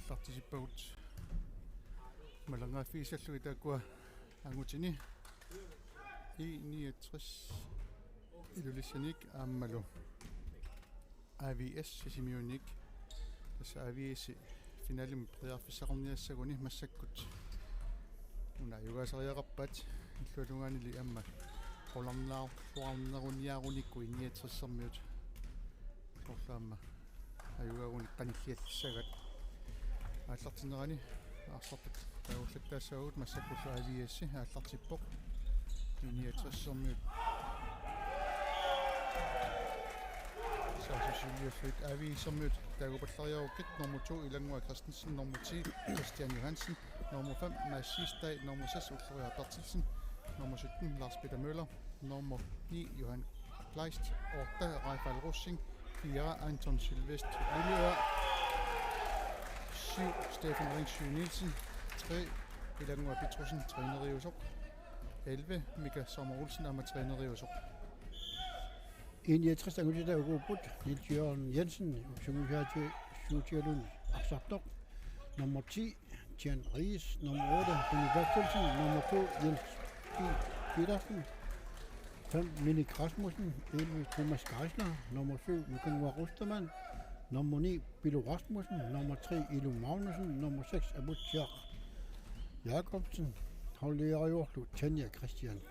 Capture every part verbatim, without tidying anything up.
Aallartisippagut malinnaaffigissallugu taakkua angutini. I niogtres Ilulissaniit aammalu A V S Sisimiuniit. Tassa A V S finalimi periarfissaqarniassaguni massakkut una ajugaasariaqarpat illuatungaanili aamma qularnaarluarneruniarunikku I niogtressermiut. Soorlu aamma ajugaagunik qanilliallissagaat. Aallartinnerani arsartut taagullattaassavagut, massakkullu A V S aallartippoq. I niogtressermiut saassussiviullugit A V S-ermiut taagupallariarukkit: nummer to Ilannguaq Christensen, nummer ti Christian Johansen, nummer fem Mads Sistad, nummer seks Ulloriaq Berthelsen, nummer sytten Lars Peter Møller, nummer ni Johan Kleist, otte Rafael Rosing, fire Anton Sylvest Lilleør, syv Steffen Ringsø Nielsen, tre Ilannguaq Petrussen, træneriusoq, elleve Mika Sommer Olsen, aamma træneriusoq. I niogtres angutitaat ukuupput: Niels Jørgen Jensen, syvogtyve, syvogtyve arsartoq, nummer ti Jan Ries, nummer otte Benny Berthelsen, nummer to Jens P. Petersen, fem Minik Rasmussen, elleve Thomas Geisler, nummer syv Nukanguaq Ostermann, nummer ni Pilu Rasmussen, nummer tre Ilu Magnussen, nummer seks Abutjak Jakobsen, holdleder Tanja Christiansen.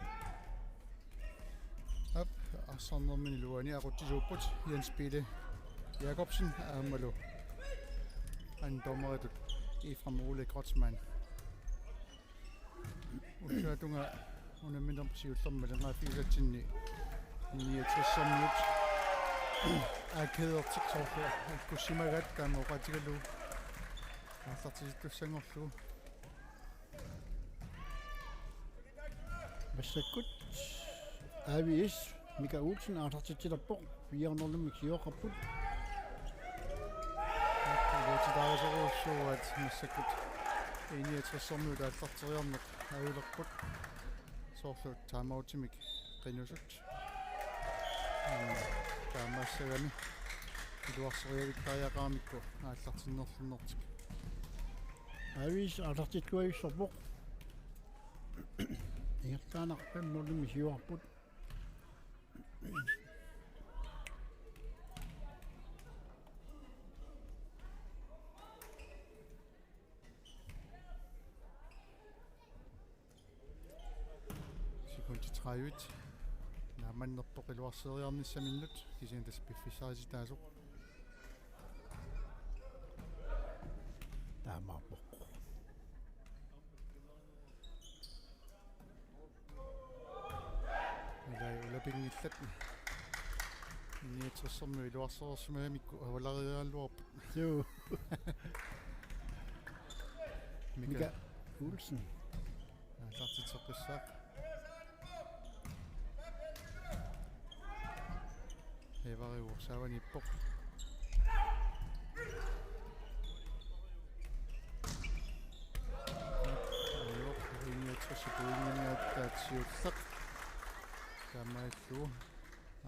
Aap, arsarnermini iluani aqutsisuupput Jens Pele Jakobsen aammalu anden dommeritut Efraim Ole Kreutzmann. Ulluatungaa unamminerput siullermik malinnaaffigisatsinni I niogtressermiut akadeertik soorlu ikkussimagaat, taama oqaatigalugu aallartittussanngorlugu. Massakkut A V S Mika Olsen aallartitsilerpoq, fire nul-imik siuaqqapput. Iluatitaarusorujussuuaat massakkut I niogtressermiut aallarteriarneq ajulerput. Soorlu timeoutimik qinusut. Aamma taamaassagami iluarseriavittariaqaramikku aallartinnerlunnertik. A V S aallartilluajussuarpoq. Ingerlaannaq fem nul-imik siuarput. Sekundit tredive. Naammannerpoq iluarseriarnissaminnut, kisianni tassa piffissarititaasoq. Taamaappoq. Ilai ulapinngillat. I niogtressermiut iluarsereersimagamikku avalarialuarput. Suu. Mika Mika Olsen. Aallartitseqqissaaq. Evariup saavaniippoq. Ajoq, I niogtres pointinik aatsaat siulleq. Taamaalillugu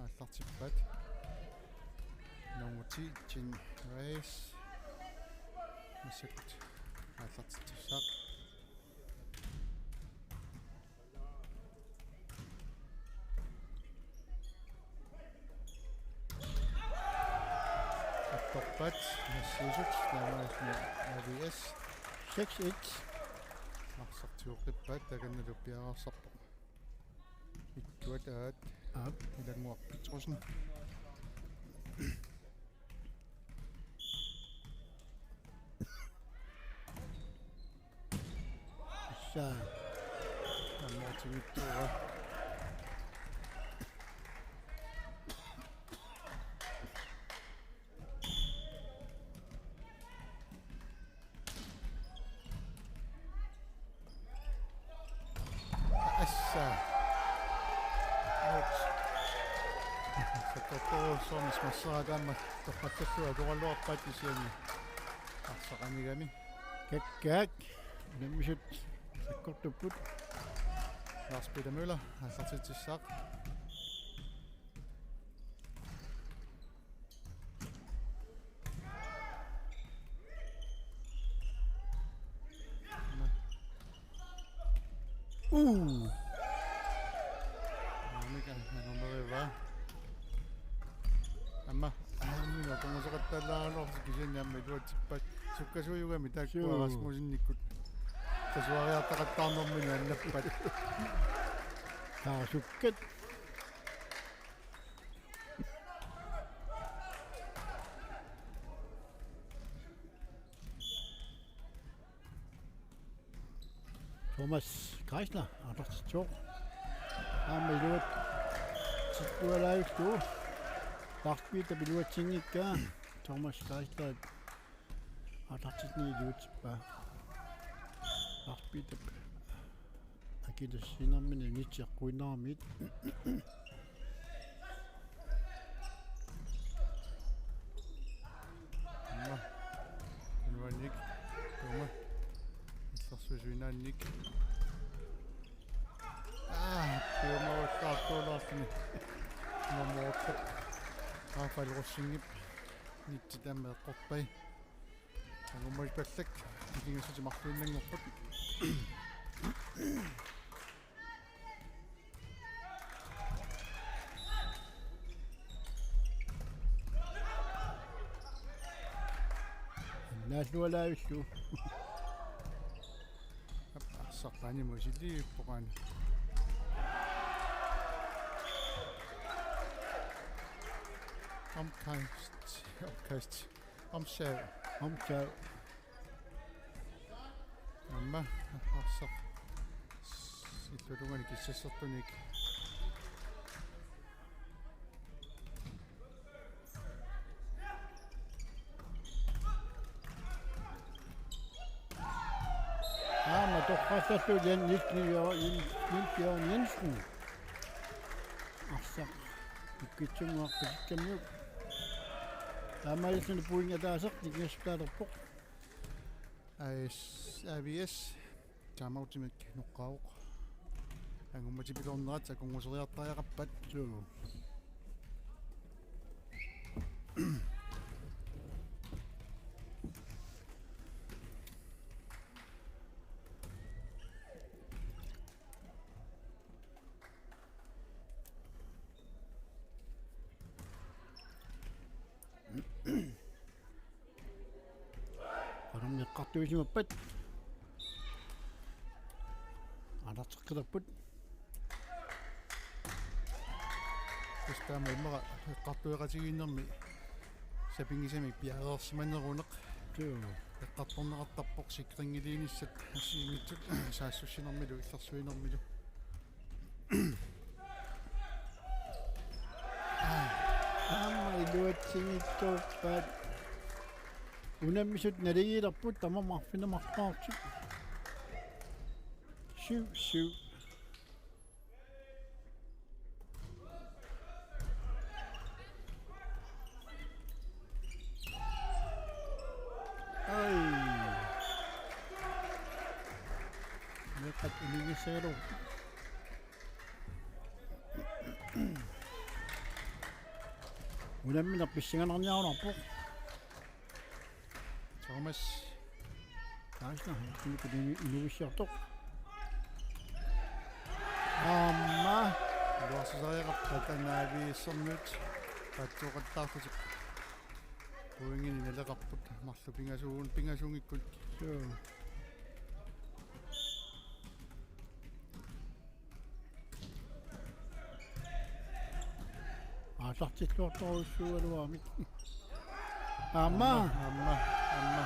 aallartippaat. Nummer ti, Jin Reis. Massakkut aallartitsissaaq. Attorpaat nassiusut, taamaalilluni A V S. Seks et. Arsaq tigoqqippaat, takannalu piareersarpoq. Ittuat aat. Aap. Ilannguaq Petrussen. Issa. Ammaatigittuura. Assa. Out. Sakkortoorujussuarmik massaraat aamma torrallallugu atoraluarpaat kisianni arsaq anigami. Kakkaak. Unammisut sakkortupput. Lars Peter Møller aallartitsissaaq. Uu. Aamma, aamma, aamma, aamma, aamma, aamma, aamma, iluatsippat. Sukkasuujugami taakkua Suu. Rasmussenikkut. Tasuariartaqattaarnermini annappat. Taasukkat. Thomas Geisler, aallartitsoq. Aamma iluat-, tittualaajulluu. Lars Peter iluatsinngikkaa. Thomas Geisler, aallartitsinni iluatsippaa. Lars Peter. Akilissiinermini unitseqquinnarmiit. Aamma. Nuannik. Tuuma. Illersuisuinaannik. Aa, tuuma ullaartuulaarluni. Nummer otte. Rafael Rosingip. Nitsi taama eqqorpai. Angummaipallak, ikingassutsit marluinnanngorput. Naallualaavilluu. Arsaq qaanimut isiliippoq aana. Omkast, omkast. Omshaw. Omshaw. Aamma, arsaq. Illuatungaani kissassertunik. Aamma torrassallu Jan Nielsen, Jørgen Jens-, Jens Jørgen Jensen. Arsaq. Ukkitsunnguaq pisikkammiuk. Taamaalilluni pointi ataaseq nikingassutaalerpoq. A S, A V S. Timeoutimik noqqaavoq. Angummatipiloornerat akunnguseriartariaqarpat. Suu. Qanormi eqqartuisimappat. Aallarteqqilerput. Tassa taama immaqa eqqartueqatigiinnermi sapinngisamik piareersimaneruneq. Suu. Eqqartorneqartarpoq sikringiliinissat assigiinngitsut saassussinermilu illersuinermilu. Aamma iluatsinngitsoorpaat. Unammisut naligiilerput tamarmik arfineq-marluk. Syv syv. Ai. Meeqqat unigissagalu. Unammineq pissanganarniarunarpoq. Thomas. Taasna, tunukut ini-, inuussiartoq. Aamma. Iluarsisariaqarpat A V S-ermiut. Paatsooqattaarlutik. Pointinik naleqarput. Marluk pingasuun-, pingasuunngikkunik. Suu. Aallartilluartorujussuugaluaramik. Aamma. Aamma, aamma.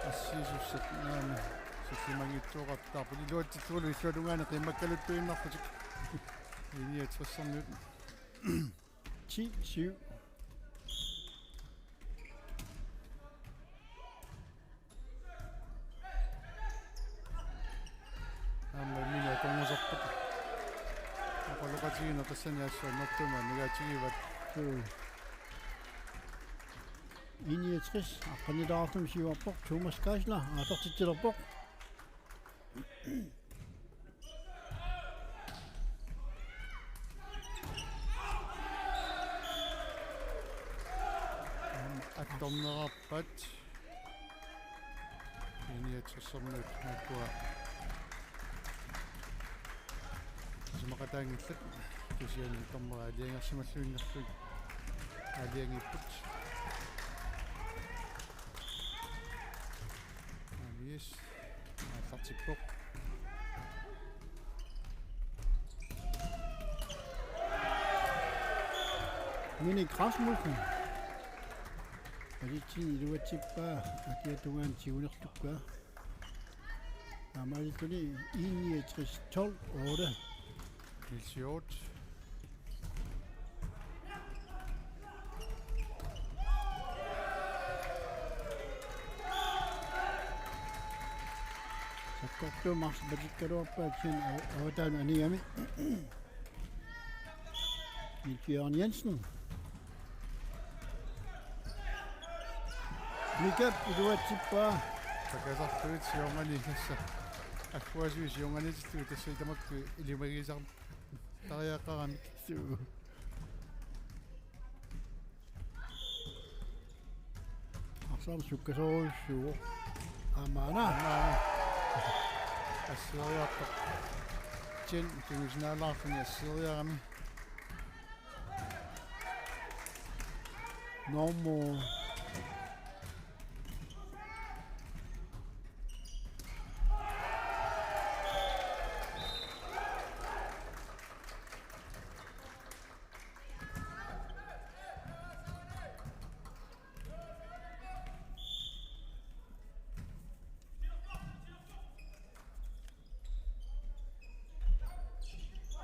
Assiisussat naamik. Sillimanngitsuoqartarput iluatsillugulu illuatungaani qimakkaluttuinnarlutik. I niogtressermiut. Ti syv. Aamma imminut akornusarput. Oqaloqatigiinneq tassani assut annertuumik annilaatigivat. Suu. I niogtres, aqqanilaartumik siuarpoq, Thomas Geisler, aallartitsilerpoq. Attornerarpat. I niogtressermiut taakkua. Maqataanngillat kisianni dommeri aalajangersimalluinnarlugu aalajangiipput. Amis aallartippoq. Minik Rasmussen. Alitsin iluatsippaa akia tungaanut tigunerlukkaa. Aamma alituli enogtres tolv otte. Niels Hjort. Sakkortuumik arsaq patikkaluarpaa kisianni av-, avataanut anigami. Niels Jørgen Jensen. Mika iluatsippaa. Takasartuit siornani tassa. Agguasuit siornani tassa tamakku ilimagisartariaqaramik. Suu. Arsaq sukkasoorujussuuvoq. Aamma una. Aamma una. Asseriartoq. Chen kingusinalaarluni asseriarami. Nummer.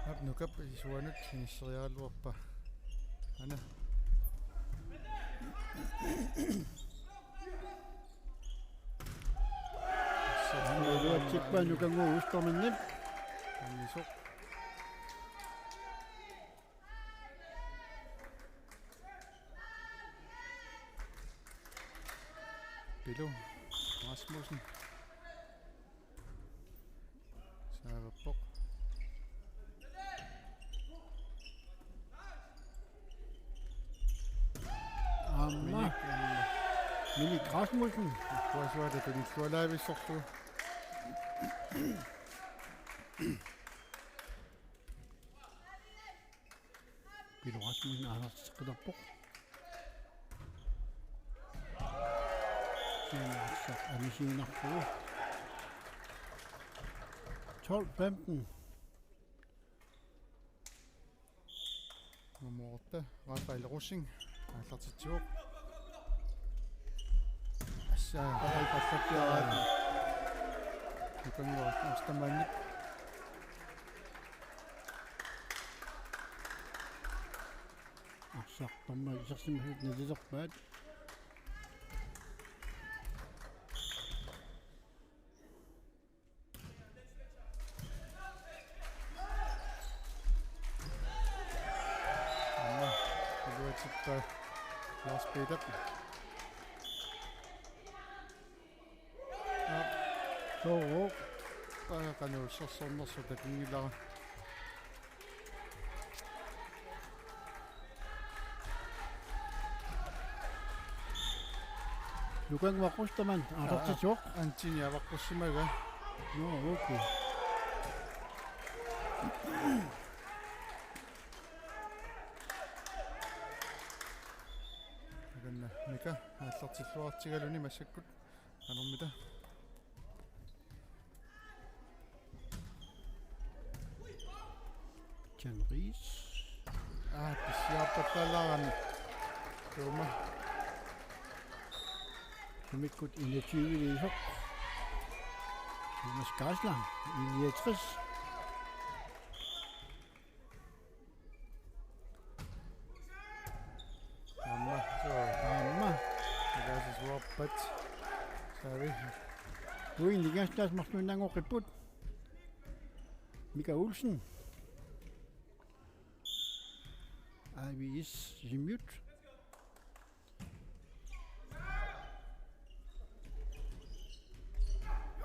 Aap, Nukap isuanut inisseriaraluarpaa. Aana. Aana iluatsippaa Nukannguup Østermannip. Annisoq. Pilu Rasmussen. Saavarpoq. Aamma. Minik, aamma. Minik Rasmussen. Kuasuata tunillualaavissorlu. Pilu Rasmussen aallarteqqittarpoq. Kisianni arsaq anisiinnarlugu. Tolv femten. Nummer otte, Rafael Rosing, aallartitsivoq. Assa, aallartitsivoq. Nukannguup Østermannip. Arsaq tamma isersimasut nalilerpaat. Aamma iluatsippaa Lars Peter. Sooq. Aa, qanoq ussersornersoq takunngilara. Nukannguaq Østermann aallartitsivoq. Antini avaqqussimagaa. Nå, okay. Takanna Mika aallartilluartigaluni massakkut. Qanormita? Jan Ries. Aa, pissiarpallaalaarami. Tuuma. Sumikkut enogtyve-liisoq. Thomas Geisler, enogtres. Aamma, suu. Aamma. Ilaasasuarpat. Saavi. Uin ligastas marluinnanngoqqipput. Mika Olsen. A V S Sisimiut.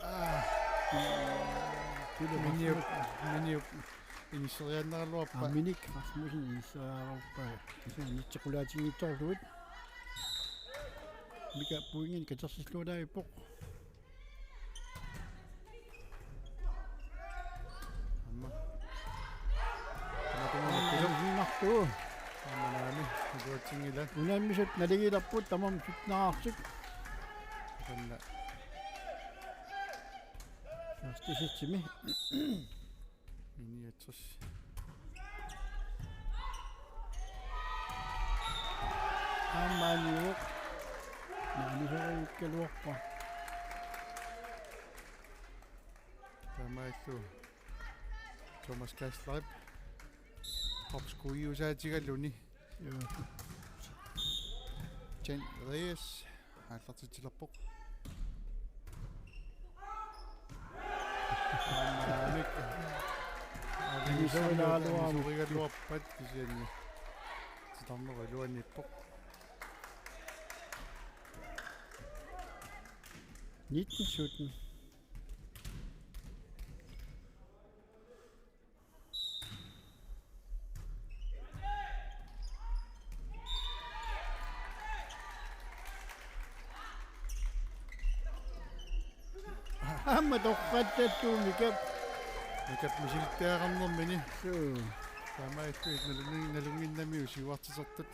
Aa. Miniup, Miniup inisseriaannaraluarpaa. Aa, Minik Rasmussen inisseriaannaraluarpaa. Kisianni nitseqqulaatinngitsoorlugit. Mika pointinik katersillualaavippoq. Aamma. Uu. Aamma naamik, iluatsinngilaq. Unammisut naligiilerput tamarmik syttenaartik. Taanna. Første sætimi. Niogtres. Aamma maaniuvoq. Maaniuvoq ikkaluarpa. Taamaallu Thomas Kaasleip. Hopskuiusaatigaluni. Joo. Jen Reyes aallartitsilerpoq. Aamma naamik. Anisorilaaluarput. Anisorilaaluarpat kisianni. Titarneq iluaniippoq. Nitten sytten. Aamma torrattattuumikap. Mikap misilittiaqarnermini. Suu. Taamaallutit nalunngin-, nalunnginnamiuk siuartisertut.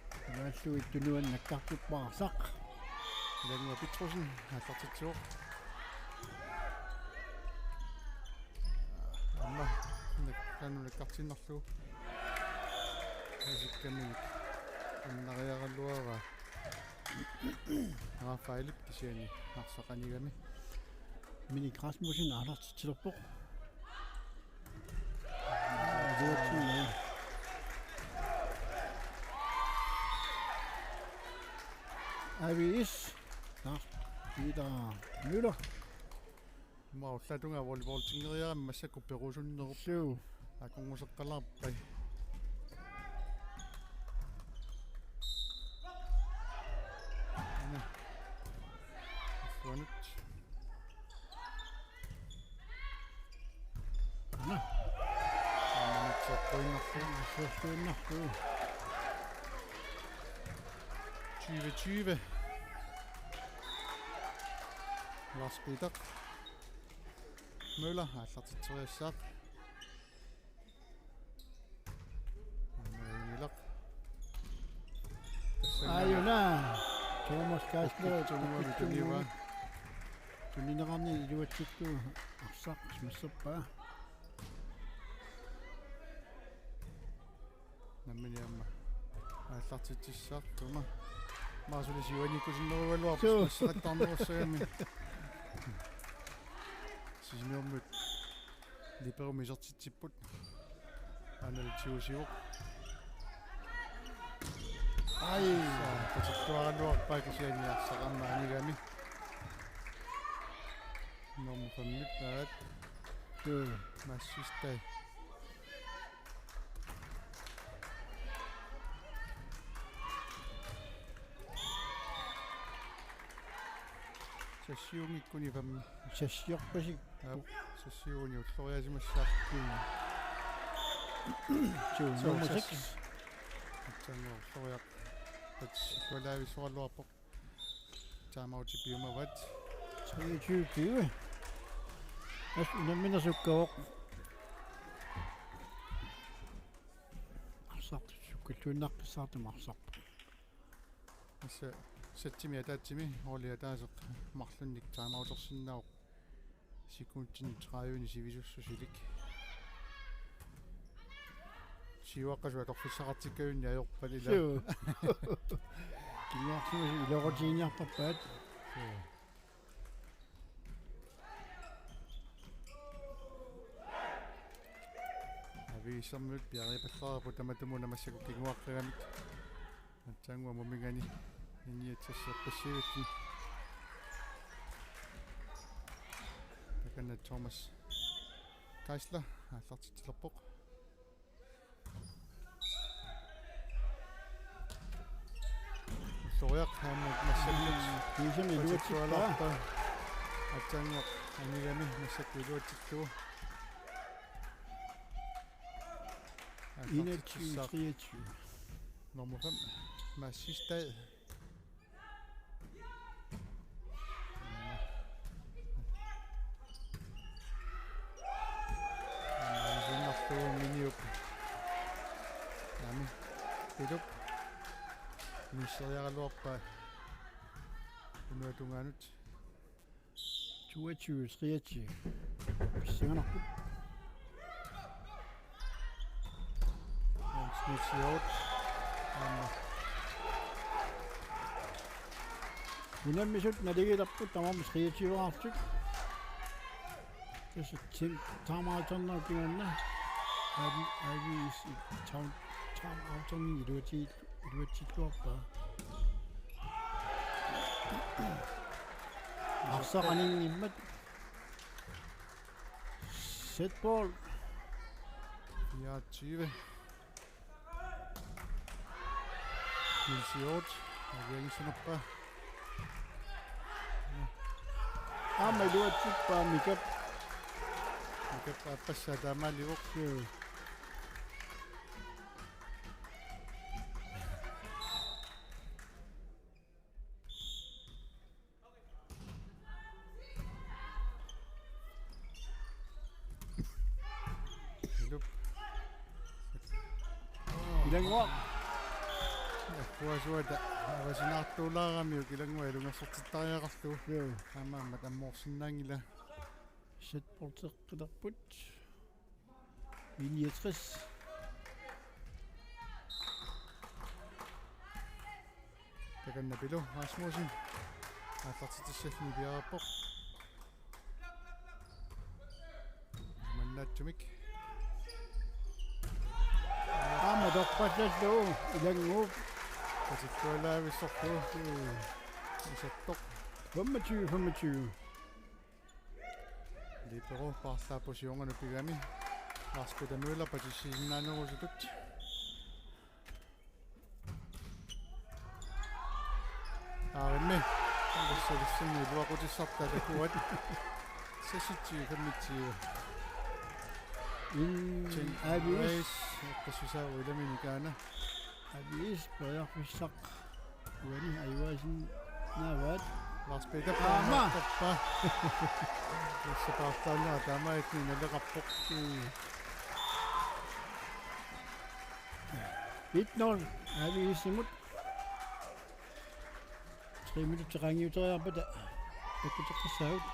Taamaallutit tunuani nakkartippaat Arsaq. Ilannguaq Petrussen aallartitsivoq. Aamma nak-, qanoq nakkartinnarlugu. Isikkamik annariaraluaraa. Rafaelip kisianni Arsaq anigami. Minik Rasmussen aallartitsilerpoq. Avis. Nå, Peter Møller. Ima ullatunga volleyballtinngeriarami massakkut perusunnerup. Suu. Akornuseqqalaarpai. Ana. Suanut. Ana. Aamma nutsertuinnarlugu. Nutsertuinnarlugu. Tyve tyve. Lars Peter Møller aallartitseriassaaq. Aamma ilaq. Tassannga. Aajuna. Thomas Kaasleip. Ukitsunnguamik tuniva. Tunineqarnini iluatsillugu Arsaq massappaa. Nammineq aamma aallartitsissaaq tuma. Maasuli siuanikkusunnerugaluarpoq. Suu. Massaqqattaarnerussagami. Sisimiormiut liberomik isertitsipput. Aana tigusivoq. Ai. Katertuaraluarpaa kisianni Arsaq aamma anigami. Nummer fem-ip aat. Suu. Mads Sistad. Sassiunngikkunik fem. Sassiorpasik. Aap, sassiunik ulloriaasimassaaq. Suu, suu, nummer seks. Seks. Aatsaannguaq ulloriaq. Pats illualaavissoraluarpoq. Timeout piumavat. Treogtyve tyve. As unamminersukkavoq. Arsaq sukkalluinnaqqissaartumik Arsaq. Tassa sættimi ataatsimi holdip ataaseq marlunnik timeoutersinnaavoq. Sekundinit tredivenik sivisussusilik. Siuaqqasut atorfissaqartikkajunnik ajorpat ilaa. Suu. Kinguarsimasut iluaqutigiinniartarpaat. Suu. Avigissermiut piareerpallaarput tamatumuuna massakkut kinguaqqagamik. Aatsaannguaq mumingani N niogtres passiivitsin. Takanna Thomas Geisler aallartitsilerpoq. Ulloriaq aamma massakkut. Kiisami iluatsippaa. Aatsaannguaq anigami massakkut iluatsillugu. Enogtyve treogtyve. Nummer fem, Mads Sistad. Aamma Miniup Iluk. Inisseriaraluarpaa unnuap tungaanut. Toogtyve treogtyve. Pissanganarput. Jens Niels Hjort. Aamma. Unammisut naligiilerput tamarmik treogtyve-raartik. Tassa time-, timeouterneq pingaarpoq. Avi-, aviis i-, time-, timeouterneq iluati-, iluatsilluarpaa. Arsaq aninngimmat. Setball. Fireogtyve. Niels Hjort, Jørgensen oppe. Aamma iluatsippaa Mikap. Mikap aappassaa taamaalivoq. Juu. Ilup. Ilannguaq. Akkuasuata avasinaartuulaaramiuk Ilannguaq ilungersortittariaqarlugu. Joo. Aamma aamma ammoorsinnaanngilaq. Setbolteqqilerput. B niogtres. Takanna Pilu Rasmussen. Aallartitsissalluni piareerpoq. Mannaatsumik. Aamma torpallallugu Ilannguup. Katillualaavissorlugu. Isattoq. Femogtyve femogtyve. Libero paarlaappoq siornanut pigami. Lars Peter Møller patissisinnaanerusutut. Aarimmi. Aarissavissinni iluaqutissartaa takuat. Seksogtyve femogtyve. In Chen Avis. Avis. Eqqissusaa uilaminikaana. Avis periarfissaq. Uani ajuaasinnaavat. Lars Peter Aamma. Paarnartorpa. Tassa paartaannera taamaattumik naleqarpoq. Mm. Et nul. Avisimut. Tre minutsit qaangiuteriarpata takkuteqqissaagut.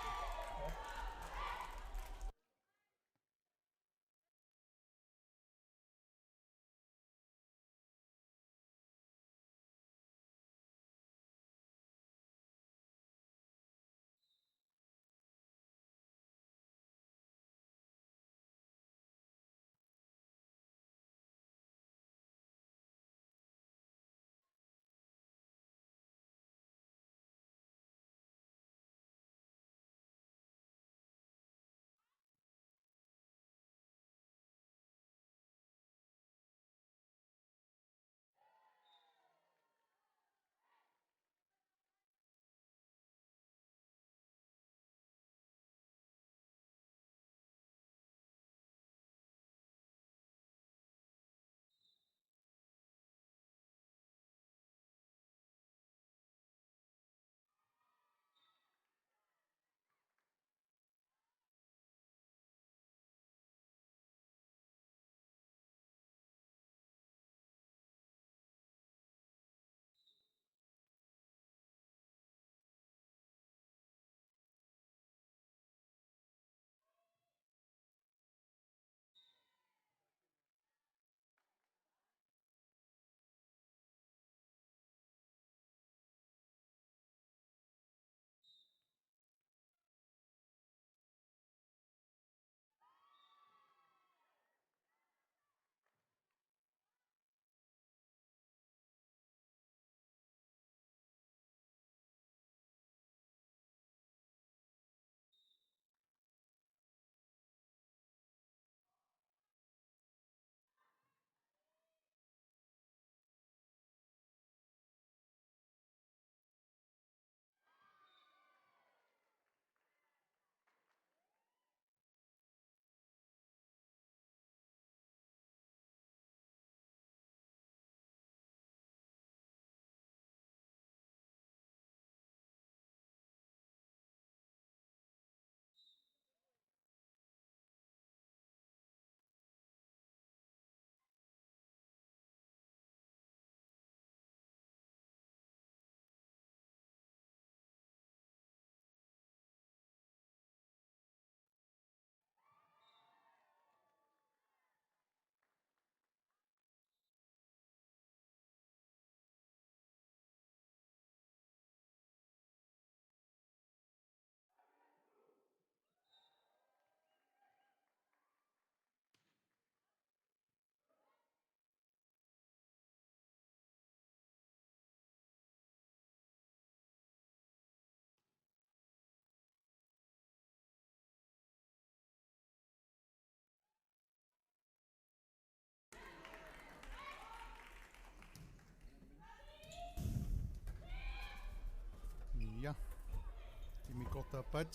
Taappaat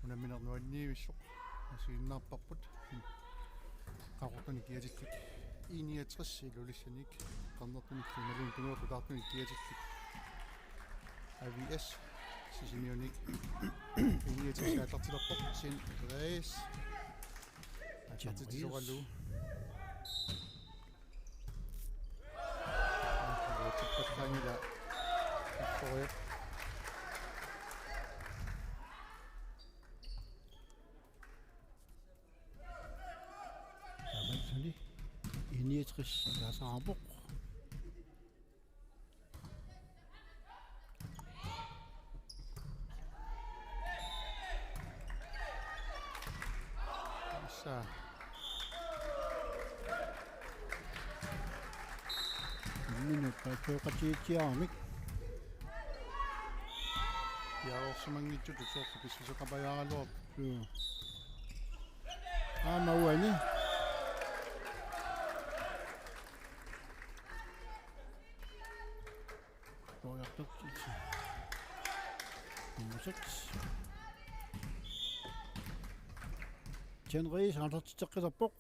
unammineq nuanniivissoq assigiinnarparput. Qaqortunik kiatillit I niogtres Ilulissanik, Qernertunik imaluunniit Tunuarput Taartunik kiatillit A V S Sisimiunik. I niogtres aallartilerpoq, Chen Reis. Aallartitsisoralugu. Tippallaanngilaq. Artoriap. Taamaattumik I niogtres taasarpoq. Tassa. Minut paatsuuqatigiitsiaramik. Piareersimanngitsutut soorlu pissuseqapajaaraluarpoq. Joo. Aamma uani. Toriartortillit. Nummer seks. Chen Reis aallartitseqqittarpoq.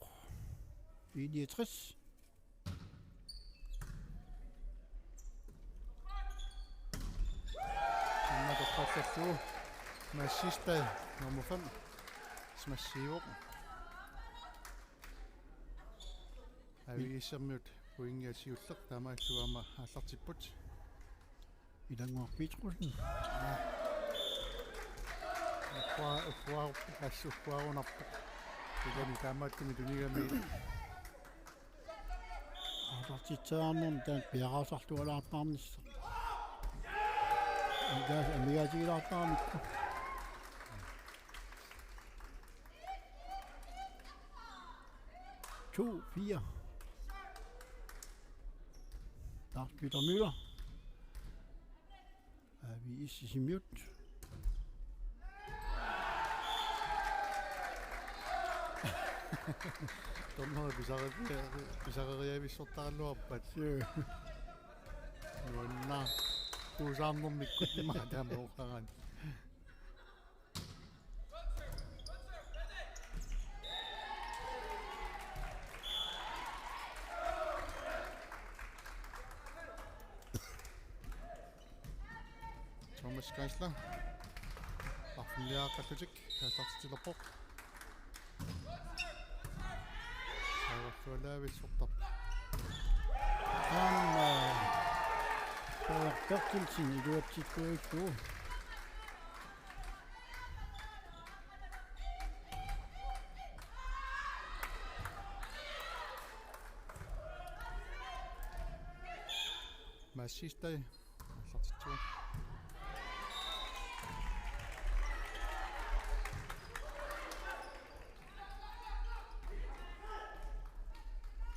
I niogtres. Aamma toqqartarlugu Mads Sistad, nummer fem. Smash siivoq. A V S-ermiut pointia siulleq, taamaalillugu aamma aallartipput. Ilannguaq Petrussen. Aa. Ukkua-, ukkuaru-, assut ukkuarunarpoq. Ilani taamaattumik tunigami. Aallartitsereernermi taanna piareersarlualaartarnissaq. Taas amigaatigilaartaramikku. To fire. Lars Peter Møller. A V S Sisimiut. Dommeri pisare-, pisareriavissortaraluarpat. Joo. Nuannaartuusaarnermikkut ima taama oqarani. Thomas Geisler. Arfiniaqallutik aallartitilerpoq. Saarsualaavissortarpoq. Aamma Frederik Berthelsen iluatsittuujuuvoq. Mads Sistad aallartitsivoq.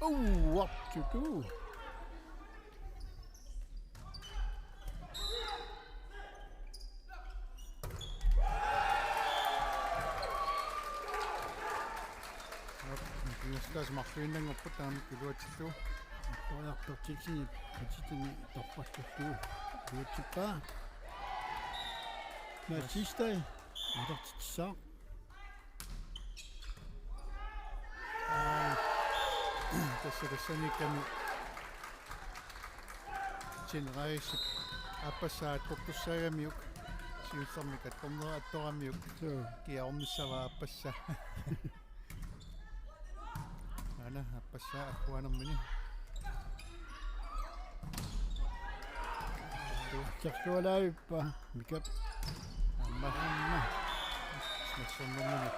Oh, what to do? Aap, Mads Sistadip marluinnanngorpoq taamik iluatsillugu. Toriartortillit atitini torrallullugu. Iluatsippaa. Mads Sistad. Aallartitsissaaq. Aam, tassa tassaniikkami Chen Reisip aappassaa attortussaagamiuk, siullermik attornera attoramiuk. Joo. Kia ornissavaa aappassaa. Aana aappassaa agguanermini. Tersualaavippa Mikap. Aamma, aamma. Smash-ernermini.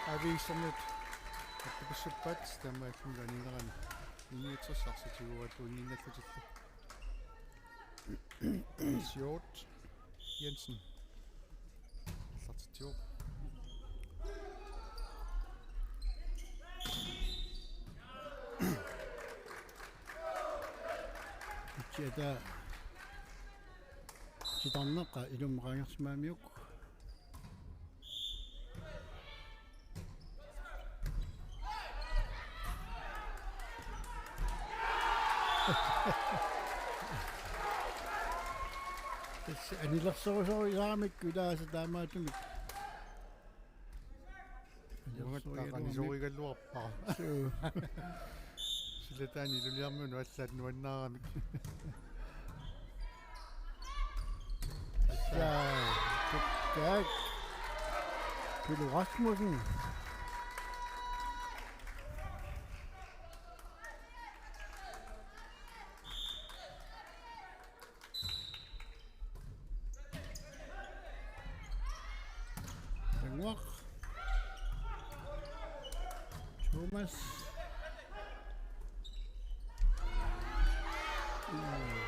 A V S-ermiut attuussuppaat taamaalilluni aninerani. I niogtres arsaq tiguaat tunniinnallutillu. Sjort Jensen. Aallartitsivoq. Utsiata titarneq ilummut qaangersimagamikku. Anilersorusorisaaramikku ilaasa taamaattumik. Uunga taqqanisoorigaluarpara. Suu. Silataani iluliarmiunut allaat nuannaaramik. Issa. Taak. Pilo Rasmussen. Ilanngua. Thomas. Mm.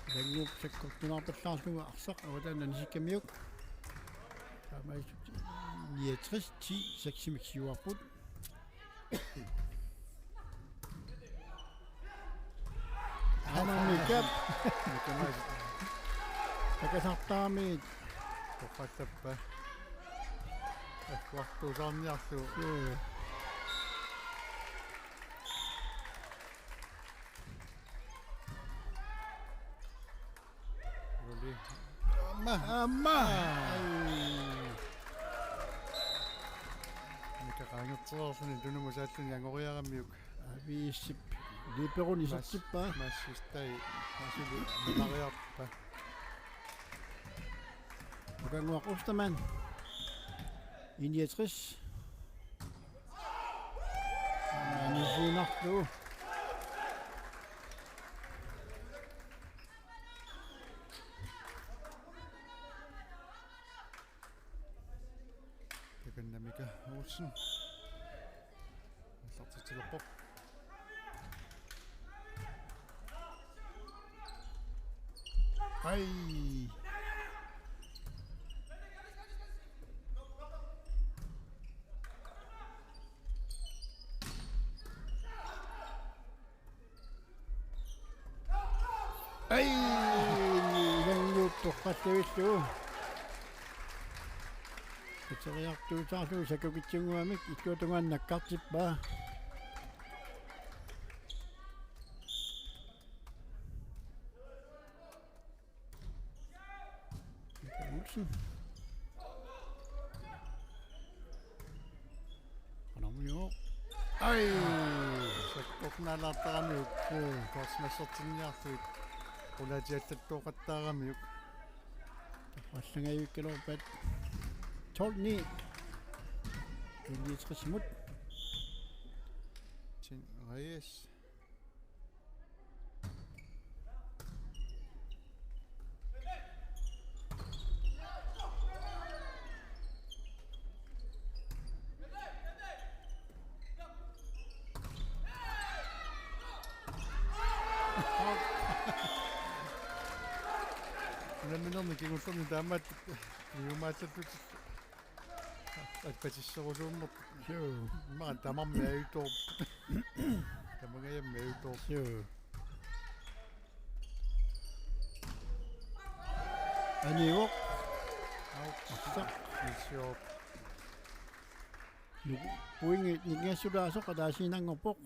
Ilannguk sakkortunaarpallaarlugu arsaq avataani anisikkamikku. Taamaasilluni niogtres ti seksimik siuarput. Aamma Mika. Mika Madsen. Takasartaramik. Toqqassappa. Agguartuusaarniarlugu. Joo. Uli. Aamma. Aamma. Ai. Mika qaangertereerluni tunumut saalluni angoriaramiuk. Aviisip. Liberoni Mas-, isertippaa. Massistai. Masuli maliariarpa. Ukanguaq Ostermann. I niogtres. Anisinarlu. Takanna Mika Olsen. Aallartitsilerpoq. Ai. Ai, ilannguk toqqallavillugu. Kateriartuutaarlugu sakukitsunnguamik illuatungaannaq nakkartippaa. Mika Olsen. Qanormioq. Ai! Sakkortunaalaartaramiuk. Ee. Korsmassertinniarlugu. Qulaatiallattooqattaaramiuk. Allangajuikkaluarpat. Tolv ni. Niogtres imod. Tin Reyes. Unamminermi kingullerni taamaat niumaallatut. Appatisserusuummat. Joo. Immaqa tamarmik ajutoorput. Tamangajammi ajutoorput. Joo. Aniuvoq. Au. Arsaq. Nissiuvoq. Nuku. Pointi nikingassutaasoq ataasiinnanngorpoq.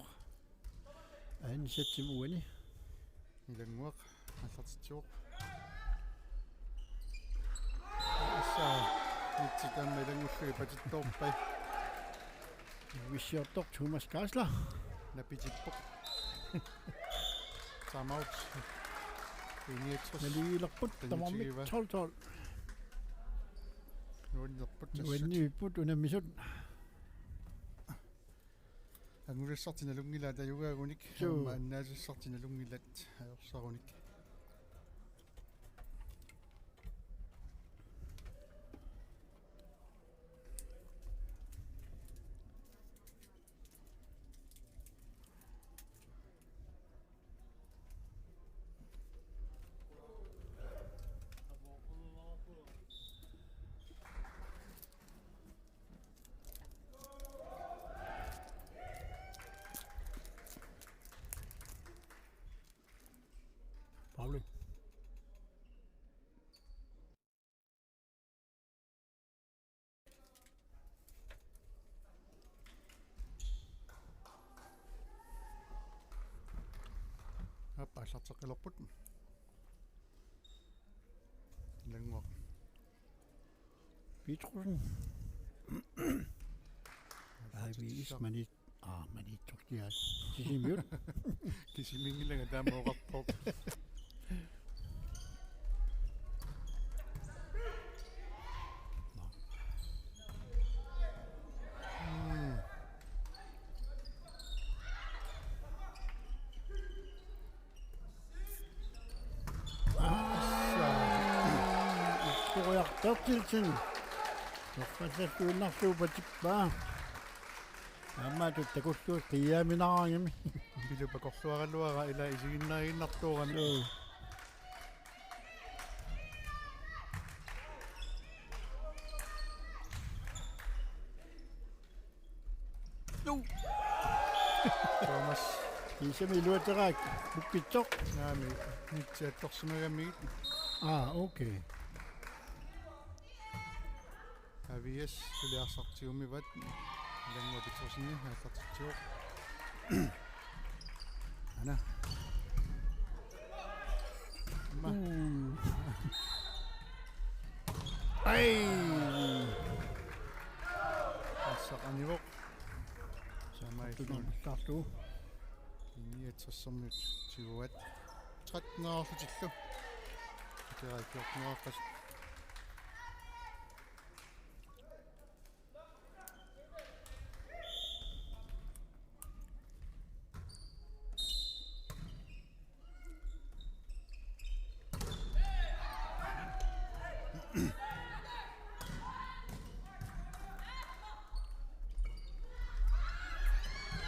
Aani setsimik uani. Ilannguaq aallartitsivoq. Assa. Mitsi taama ilanngullugit patittoorpai. Uissiortoq Thomas Kaasler. Napitippoq. Time out. Niogtres. Naligiilerput tamarmik tolv tolv. Nuannerput tassa. Nuannerput unammisut. Angulassartik nalunngilaat ajugaagunik. Joo. Aamma annaasassartik nalunngilaat ajorsarunik. Aallarteqqilerput. Ilannguaq. Petrussen. Aa, vi ismanit. Aa, manitsortiaat. Sisimiut. Kisimiinngilanga taama oqarpoq. Mm. Assa. Toriartortillugu. Torfassalluinnarlugu patippaa. Aamma takullugu qiiaminaraangami. Pilupakorluaraluara ila isiginnaaginnartoorami. Joo. Joo. Thomas. Kiisami iluateraak pukkitsoq. Naami, nitsiattorsimagamigit. Aa, okay. Avies suliarsartiumivat. Ilannguaq Petrussen aallartitsivoq. Ana. Ma. Mm. Ai! Assaq anivoq. Samaillugu. Tulluarlugu. Niogtressermiut tiguat. Tretten-erlutillu. Tera fjorten-erlutillu.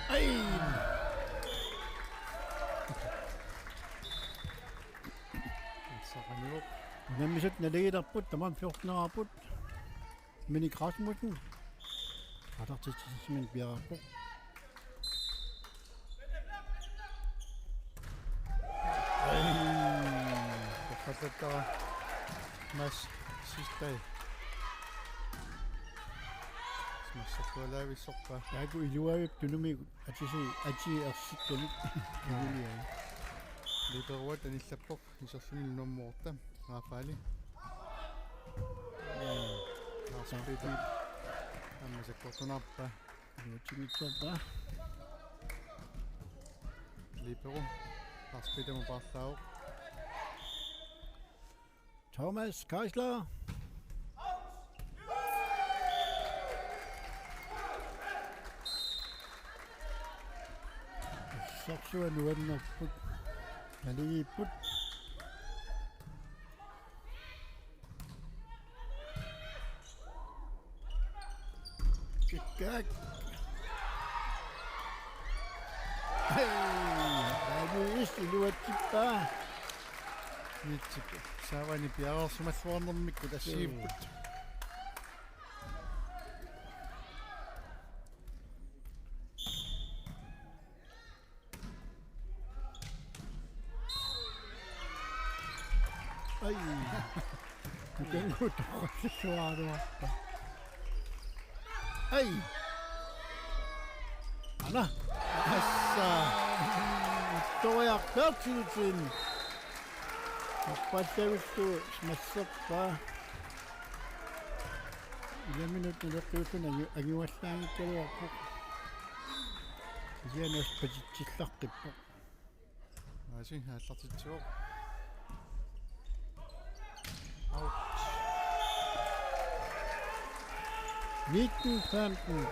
Ai! Saqaniup. Unammisut naligilerput, tamanna fjorten-erput. Minik Rasmussen. Aallartitsissummik piareerpoq. Ai. Torfassattara. Mads Sistai. Massakkut laavissorpaa. Taakku iluavippoq tunumik atisi, atisi ersikkamik. Iluliai. Liberuat anillappoq. Iserluni nummer otte, Rafaeli. Mm. Lars Peter. Aamma sakkortunarpaa. Iluatsinngitsoorpaa. Libero. Lars Peter mo paarlaavoq. Thomas Geisler. Sorsuaq nuannerput. Naligiipput. Kikkaak. Hey, Avies iluatsippaa. Nitsip saavani piareersimalluarnermikkut assigiipput. Ai. Kuten kutoqassuaruarpa. Ai. Ana. Assa. Toriartortillugu. Torfassavillu masserpaa. Ilaminut naleqqiulluni angi-, angivallaanngikkaluarpoq. Kisianni assut patitsillartippoq. Aasi aallartitsivoq. Out. Nitten femten.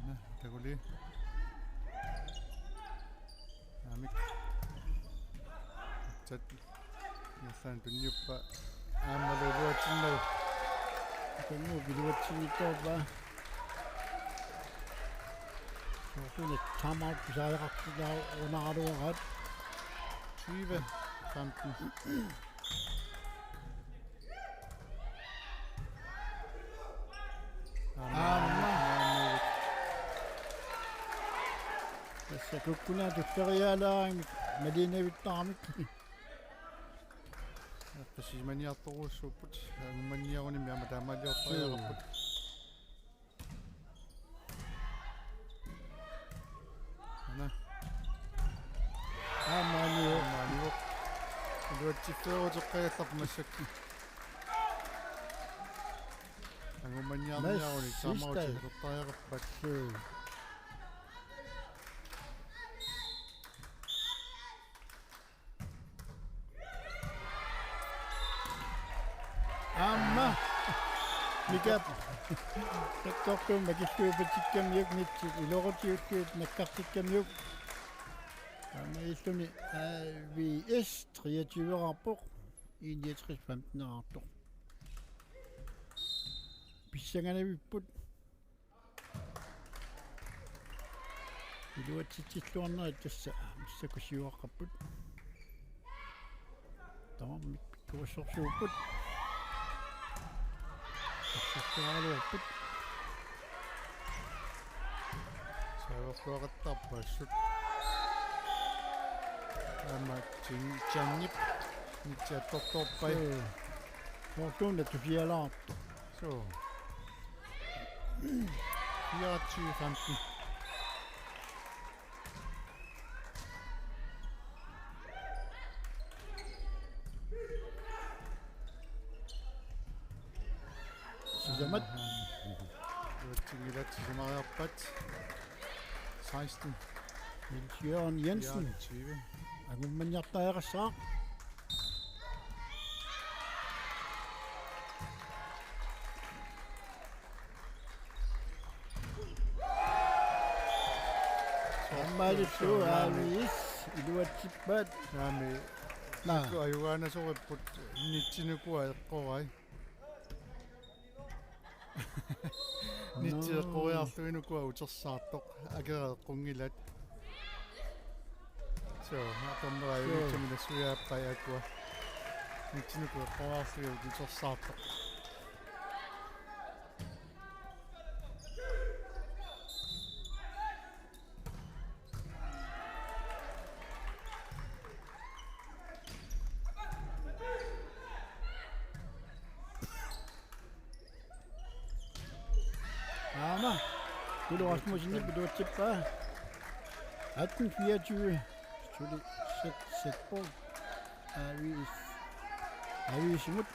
Nå, Kaguli. Aamma. Sat. Nassan tunniuppaa. Aamma iluatsinnagu. Tunniup iluatsinngitsoorpaa. Soorlu timeout pisariaqartitaavoq unaaluaraat. Tyve femten. Aamma. Tassa kukkunaat tulleriiaalaarami maliinnavittaramik. Tassa sisamaniartorujussuupput, angummanniarunimi aamma taamaaliortariaqarput. Ana. Aamma aniu. Aamma aniu. Iluatsitseeruteqqajallarpoq massakkut. Angummanniarniaruni. Mas-, taamaattoq sister. Atortariaqarpat. Suu. Aamma. Mika. Takkortuummat makilluipatsikkamiuk nitsit iluaqutiulluit nakkartikkamiuk. Aamma illuni A V S treogtyve-raarpoq. Enogtres femten-eraartoq. Pissanganavippoq. Iluatsitsilluarnerit tassa massakkut siuaqqapput. Tamarmik pikkorissorsuupput. Assorsuaraluarput. Saaverluaqattaarput assut. Aamma Jin-, Janip nitsi attortorpai. Suu. Soorluuna tusialaartoq. Suu. Fireogtyve femten. Sisamat. Iluatsinngillat, sisamariarpat. Seksten. Niels Jørgen Jensen. Fireogtyve. Angummanniartariaqassaaq. Aammalu suu A V S iluatsippaat. Naami. Naa. Ikku ajugaanasoripput nitsinukua eqqorai. Nitsi eqqoriarlugit ukua utersaartoq akereeqqunngilat. Suu, atorneraa. Suu. Unitsumik nassuiaappai akua. Nitsinuku eqqoriarlugit utersaartoq. Aamma. Tulu Rasmussenip iluatsippaa. Atten fireogtyve. Suli seks seks på. A V S. A V S-imut.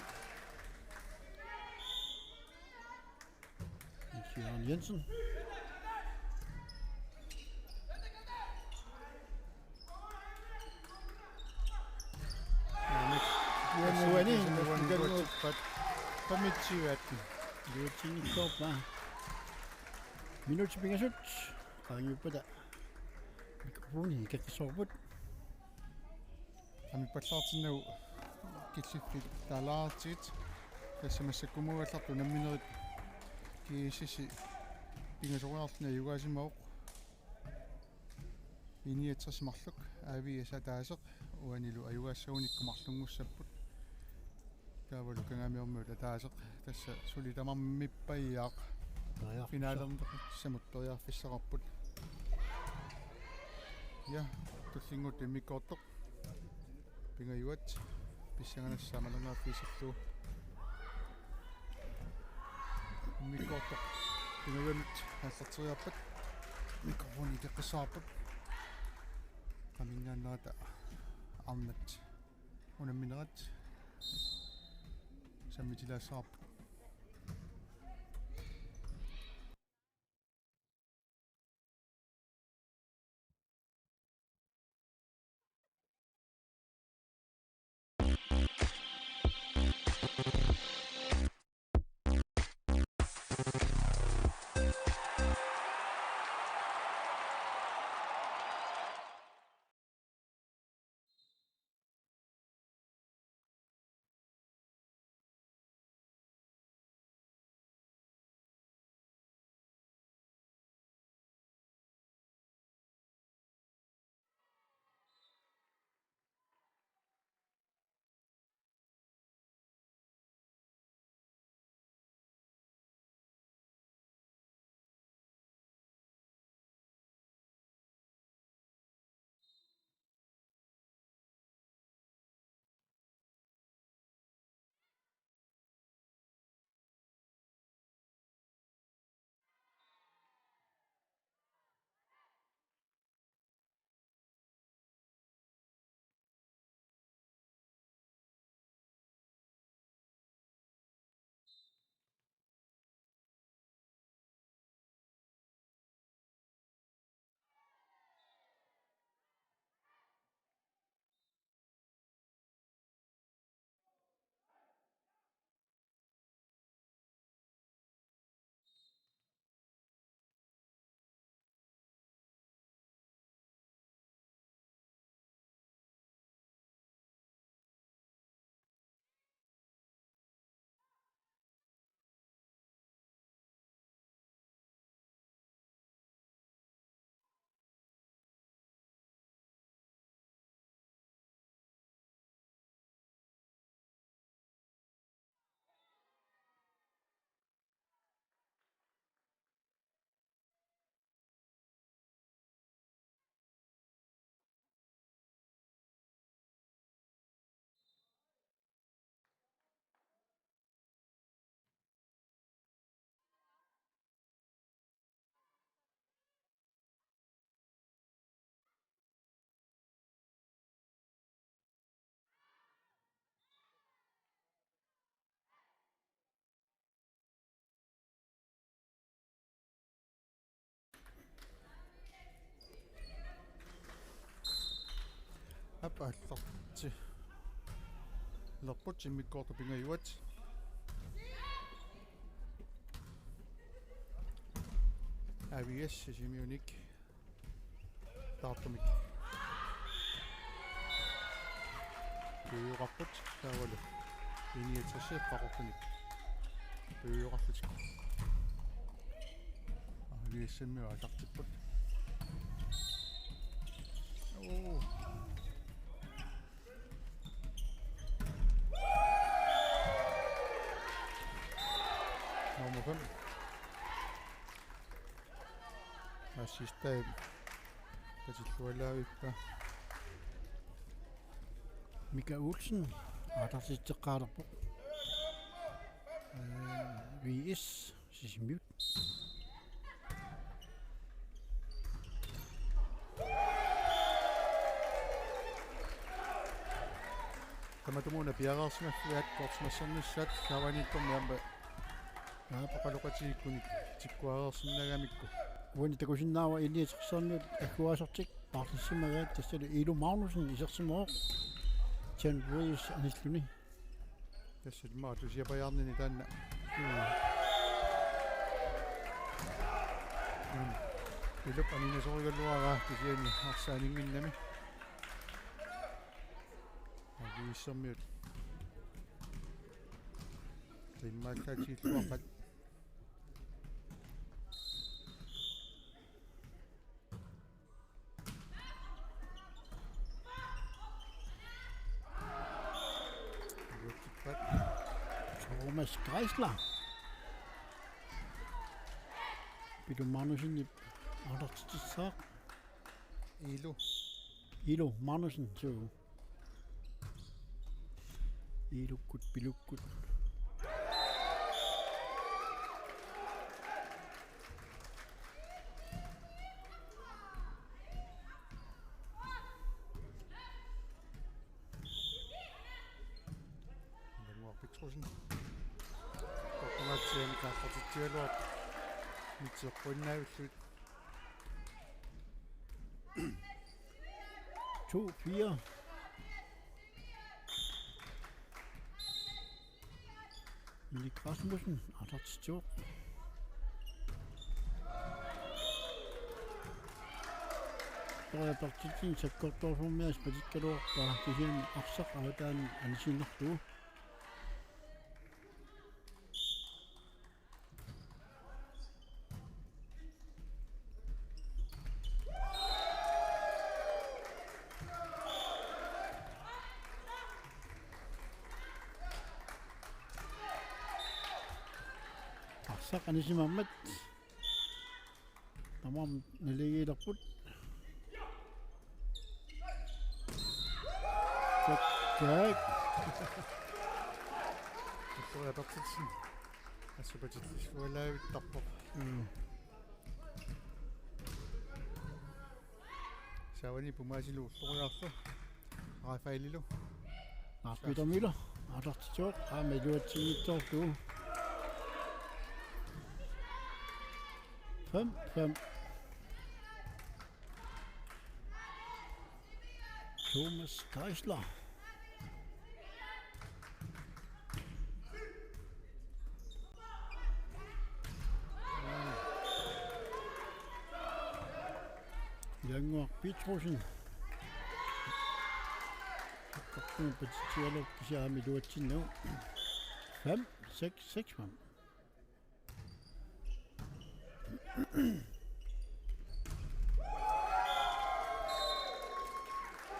Jørgen Jensen. Jørgen Jensen. Femogtyve atten. Iluatsinngitsoorpaa. Minutsit pingasut. Qaangiuppata. Mikrofoni ikeqqissoorput. Amippallaartinnagu killiffik taalaartigit. Tassa massakkumuugallartut unamminerit G S S pingasoriarluni ajugaasimavoq. I niogtres marluk A V S ataaseq uanilu ajugaassagunikkut marlunngussapput. Taavalu Kangaamiormiut ataaseq tassa suli tamarmippaajaaq. Periarfissaq. Finalernissamut periarfissaqarput. Ja, tullinnguuttoq immikkoortoq. Pingajuat pissanganassaaq malinnaaffigissallugu. Immikkoortoq Pingajuanut aallarteriarpat. Mikrofoni ikeqqissaarput. Qaminngaannerata arnat unamminerat sammitilaassavarput. Aallartilerput immikkoortut pingajuat. A V S Sisimiunik taartumik. Tuiuqarput taavalu I niogtres Qaqortunik. Tuiuqarlutik. A V S-immiut aallartipput. Oo. Nummer fem. Assistent. Patillualaavippa? Mika Olsen aallartitseqqaalerpoq. Øh, V S Sisimiut. Tamatumuuna piareersimaffia kortmassernissaat saavaniittormi aamma naapaqaloqatigiikkunik tikkuareersinnaagamikku. Uani takusinnaavara I niogtres-ermiut agguaasortik paartissimagaat, tassalu Ilu Magnussen isersimavoq. Jan Reyes anilluni. Tassa immaqa tusiapajaarnini taanna. Mm. Mm. Ilup aningasorigaluaraa kisianni arsaaninnginnami. A V S-ermiut. Qimmaallaatiilluaqqat. Thomas Geisler. Pilu Magnussen aallartitsissaaq. Ilu. Ilu Magnussen, suu. Ilukkut, pilukkut. Ilanguaq Petrussen. Toqqamaatsianik aallartitsigaluarpoq. Mitsioqquinnaavillugit. To fire. Minik Rasmussen aallartitsivoq. Victoria Berthelsen sakkortoorsuarmiaasiit patikkaluarpaa, kisianni arsaq avataani anisiinnarlugu. Arsaq anisimammat tamarmik naligiilerput. Tak, tak. Victoria Berthelsen. Assut patillissualaavittarpoq. Mm. Saavani pumaasilu ulloriarlu. Rafaelilu. Lars Peter Møller aallartitsivoq, aamma iluatsinngitsoorlugu. Fem fem. Thomas Geisler. Ilanguaq Petrussen. Aqqartuun patitsigaluarpoq, kisianni aamma iluatsinnagu. Fem seks, seks fem.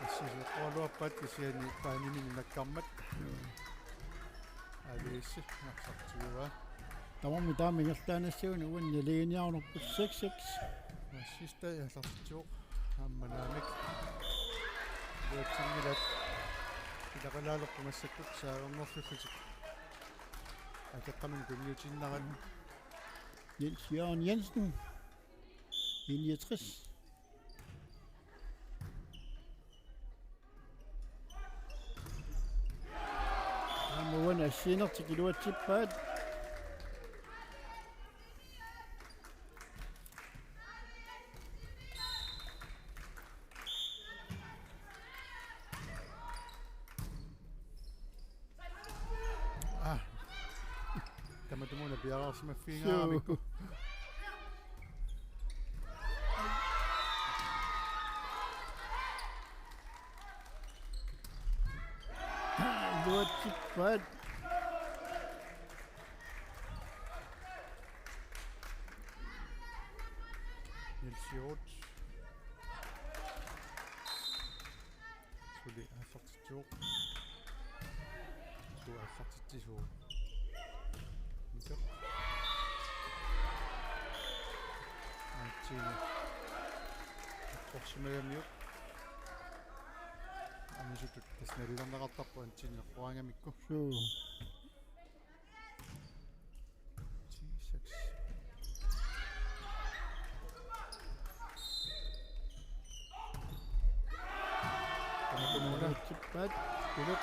Assut eqqorluarpaat kisianni baanimini nakkarmat. Joo. A V S narsartigaa. Tamarmik taama ingerlaannassaguni uani naligiinniarnerput seks seks. Assistent aallartitsivoq. Aamma naamik. Iluatsinngillat. Ilaqalaalerput massakkut saagunngorlullutik. Akeqqamini tunniutiinnarani. Niels Jørgen Jensen. I niogtres. Aamma uani assigiinnertik iluatsippaat. Piareersimaffigigaangamikku. Iluatsippaat. Niels Hjort. Suli aallartitsivoq. Suu aallartitsisuuvoq. Mikkap. Antsini. Korsimagamiuk. Anisutut tassa nalilerneqartarpoq Antsini eqquaagamikku. Suu. Ti seks. Tamakkunuuna. Tippat. Piluk.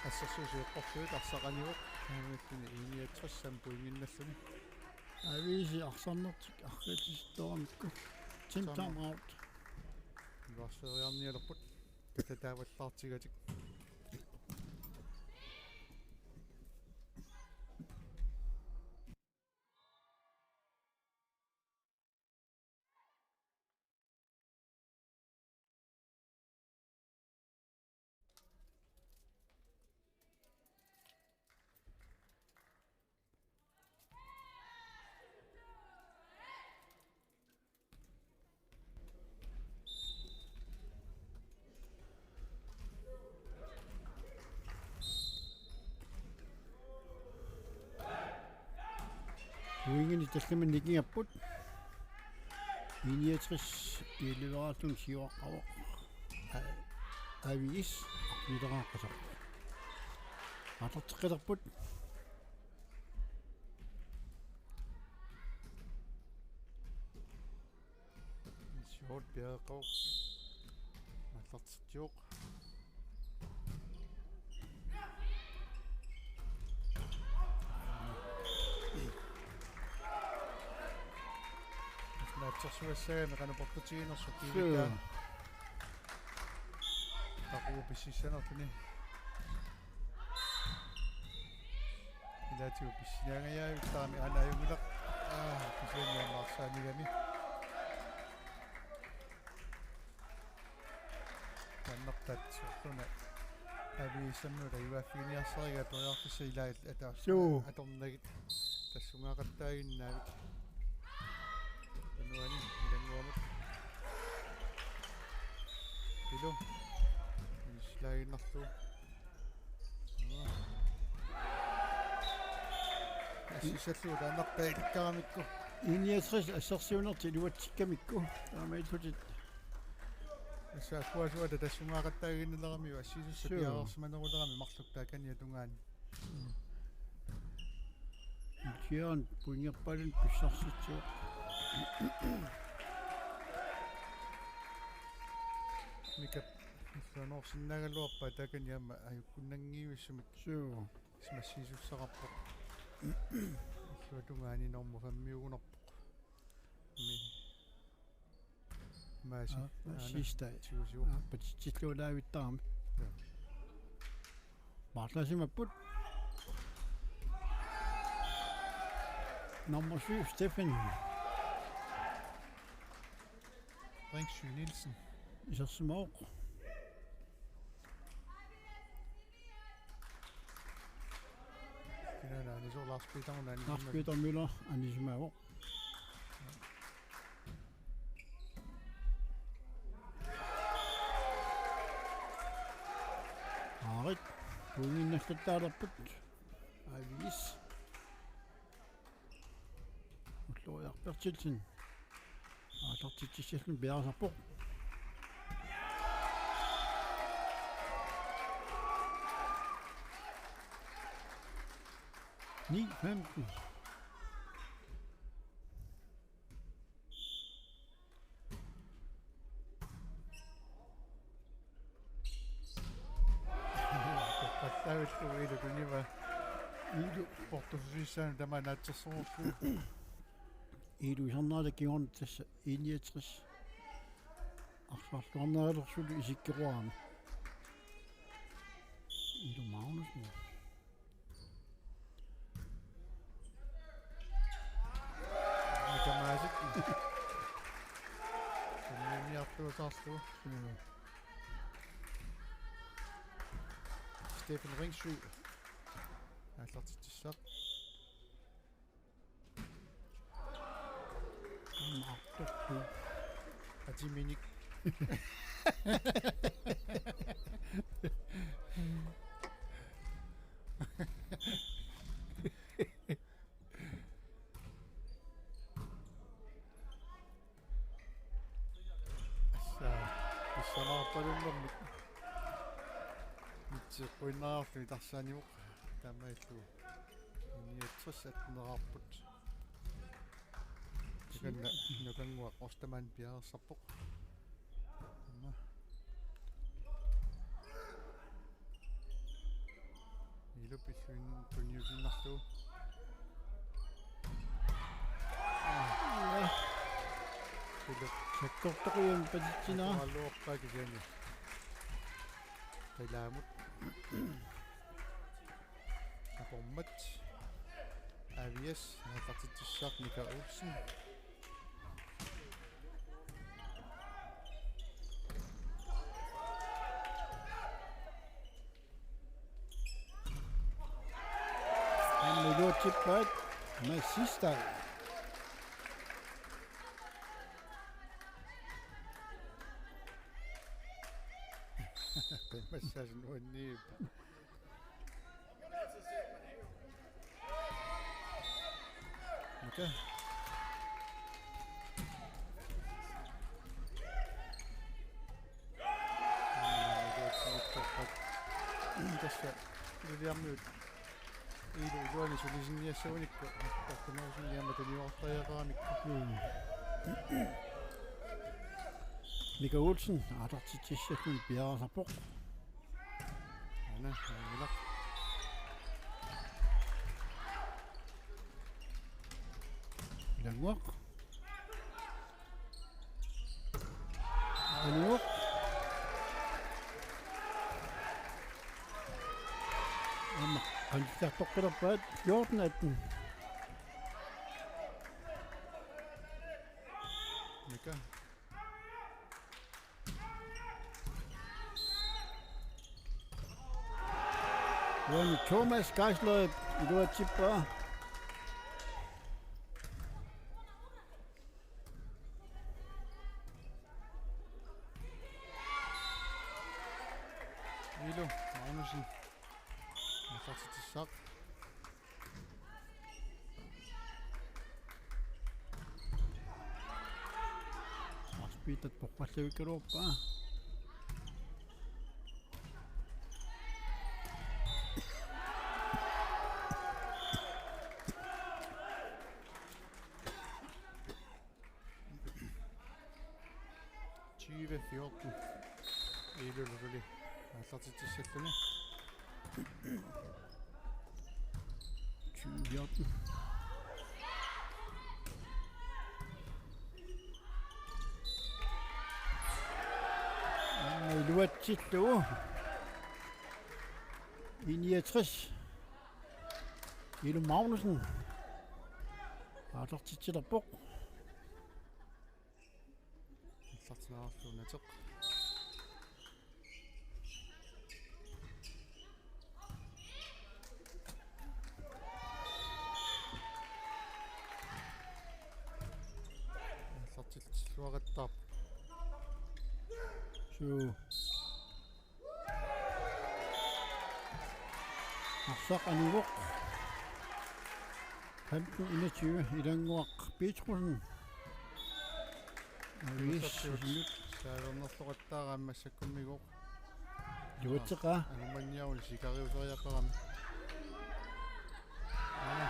Assersuisut eqqorsuit arsaq anivoq. Taamaalilluni I niogtres pointinnalluni. Aviisi arsarnertik arriitsittoramikku. Team timeout. Iluarseriarnialerput. Katataavallaartigatik. Uinginik tallimanik nikingapput. I niogtres elleve siuaqqavoq. A-, A V S nitaqaqqasaq. Aallarteqqilerput. Short piareeqqavoq. Aallartitsivoq. Naatsorsugassagami qanoq portutiginersoq kiivittaa. Suu. Takuuk pississanerluni. Ilaatigut pissiniangajavittarami aana ajunngilaq. Aa, kisianni aamma arsaanigami. Taannartaat soorluna A V S-imut tajuaaffiginiarsarigaat periarfissat ilaat ataas-. Suu. Atornagit tassungaaqattaaginnaavik. Unuani ilannguamut. Pilu. Inslaaginnarlugu. Assissallugu taannartaa ilikkaramikku. I niogtres assersuinertik iluatsikkamikku. Taamaalillutik. Assa akkuasuata tassungaaqattaaginnarami assisussat. Suu. Piareersimanerulerami marluk taakaniatungaani. Ilkiaan pointerpaalun pissarsitsivoq. Mikkap illuanoorsinnaagaluarpaa taakani aamma ajukkunnanngivissummik. Suu. Ismassiisussaqarpoq. Illuatungaani normu femmiugunarpoq. Mi. Maasi. Aa, aana. Sidste. Tigusivoq. Aa, patitsillualaavittarami. Ja. Maarlaasimapput. Nummer syv, Steffen. Ringsø Nielsen. Isersimavoq. Kinaana anisoq? Lars Peter Møller anisimavoq. Lars Peter Møller anisimavoq. Aarit, pointinnallataalerput. A V S. Ulloriaq Berthelsen. Aallartitsissalluni piareersarpoq. Ni femten. Toqqallavillugu Iilu tunivaa. Iilu portususissaanut tamaat naatsorsorlugu. Iilu isernerata kingorna tassa I niogtres. Arsarluarnerulerlugu isikkoqarami. Iilu Magnussen. Kamaasit. Tunniunniartuusaarlugu. Steffen Ringsø. Aallartitsissaaq. Aamma artortu. Atiminik. Assa, pissamaarpalunnermik. Mitseqquinnariarluni tarsaanivoq taamaalillugu. Niogtres atteneraarput. Takanna Nukannguaq Ostermann piareersarpoq. Aamma. Ilup illuin tunniutiinnarlugu. Ilup. Sakkortoq ian patitsinera. Atualuoqqaa kisianni. Qilaamut. Apormat. Avias, aallartitsissaaq Mika Olsen. Aamma iluatsippaat Mads Sistad. Massaas nuanniippa. Mika. Tassa Liliarmiut ilu iluani sulisinniassagunikku. Tortunerusunniamma tuniortariaqaramik. Mika Olsen, aallartitsissalluni piareersarpoq. Aana, Ilaq. Ilannguaq. Ilannguaq. Aamma, qanittartoqqilerpaat fjorten atten. Mika. Uani Thomas Geisler iluatsippaa. Ilu Magnussen. Aallartitsissaaq. Lars Peter poqqalluikkaluarpaa. Tyve fjorten. Ilullu suli aallartitsissalluni. Tyve fjorten. Aamma iluatsillugu. I niogtres. Ilu Magnussen. Aallartitsilerpoq. Aallartinarlugu Nateq. Aallartilluaqattaarpoq. Suu. Arsaq anivoq. Femten enogtyve, Ilannguaq Petrussen. Aviis. Massakkut saalernerluqattaaraat massakkummigoq. Iluatseqaa. Anumanniaruni sikariuseriaqarami. Aana.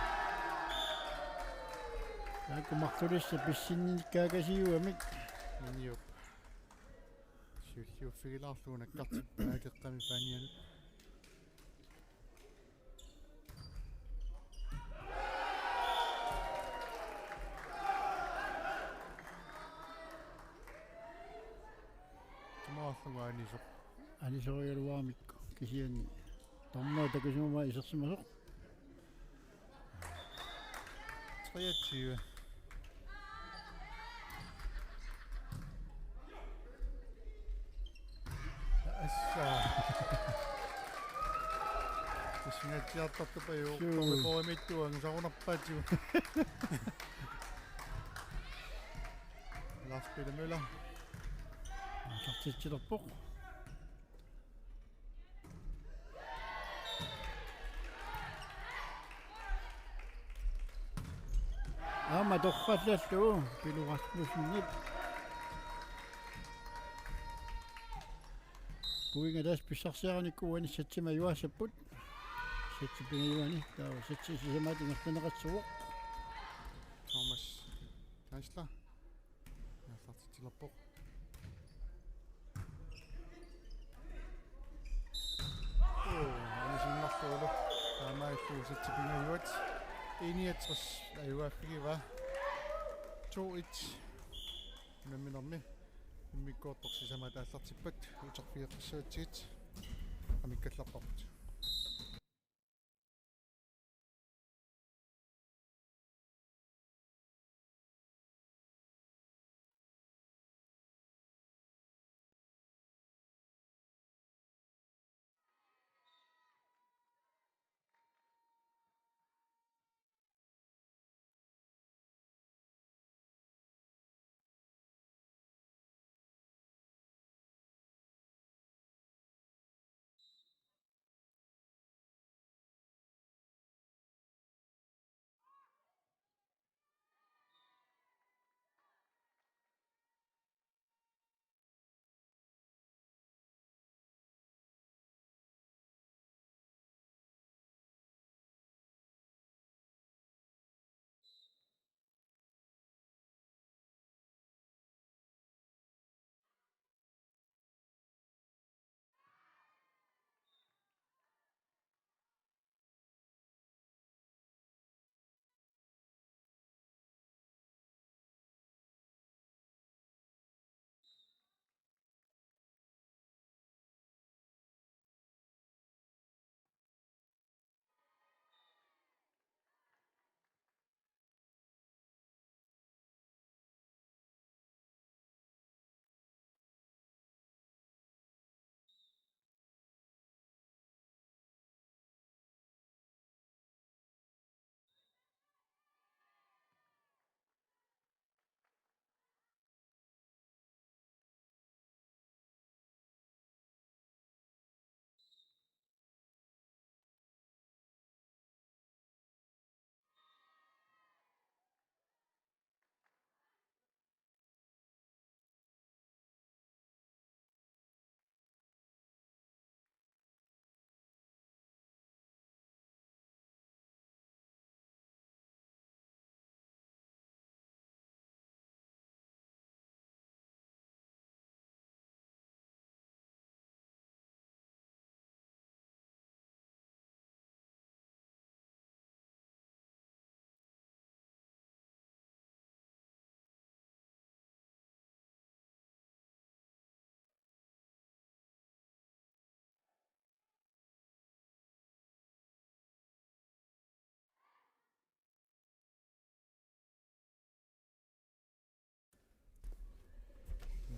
Taakku marlulissat pissinnikkaakasiugamik. Miniup. Siulliuffigilaarlugu nakkartippaa akeqqami paanianut. Tamaallunga anisoq. Anisorigaluaramikku kisianni. Tamarmik takusimamaa isersimasoq. Treogtyve. Atsiartortupajuvoq. Suu. Torriporimittuang saunarpaatigu. Lars Peter Møller. Aallartitsilerpoq. Aamma torrallallugu Pilu Rasmussenip. Pointit tassa pissarsiaraanni uani setsimik ajugaassapput. Setsi pingajuani, taava setsi sisamaat ingerlanneqassaaq. Thomas Geisler. Aallartitsilerpoq. Uu, anisiinnarlugu. Taamaalilluni setsi pingajuat. Enogtres ajugaaffigivaat. To et. Unamminermi immikkoortoq sisamaat aallartippat uterfigeqqissavatsigit. Amikkallarparput.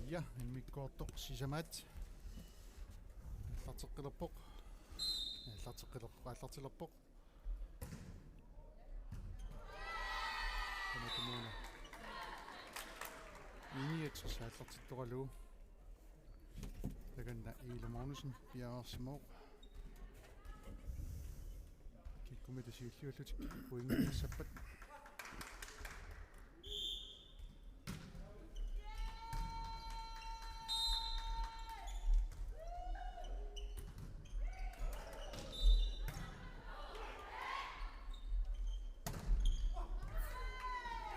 Ja, immikkoortoq sisamaat. Aallarteqqilerpoq. Aallarteqqilerpoq, aallartilerpoq. Tamatumuuna. Enogtres aallartittoralugu. Takanna Ile Magnussen piareersimavoq. Kikkummita siulliullutik pointit inissappat.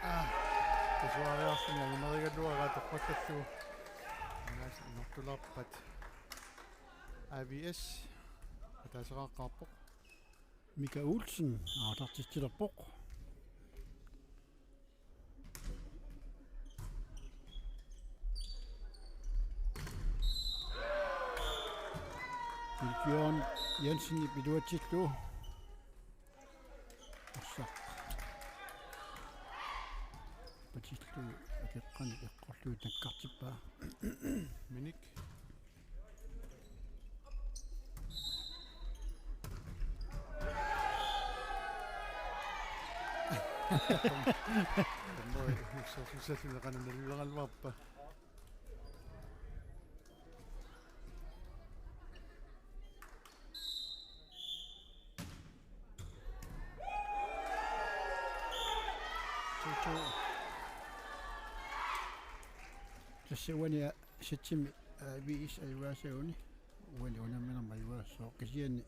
Aa, pisuariarluni ajunerigaluaraa toqqallallugu. Aamma inortulerpat A V S ataasiaqqaarpoq. Mika Olsen aallartitsilerpoq. Jørgen Jensenip iluatsillugu. Arsaq. Patillugu akeqqanik eqqorlugu nakkartippaa. Minik. Tammari ussarsussalluni qanoq naluleraluarpa. To to. Tassa uani sættimi, øh, V S ajugaasaguni. Uani unamminermi ajugaassaaq kisianni.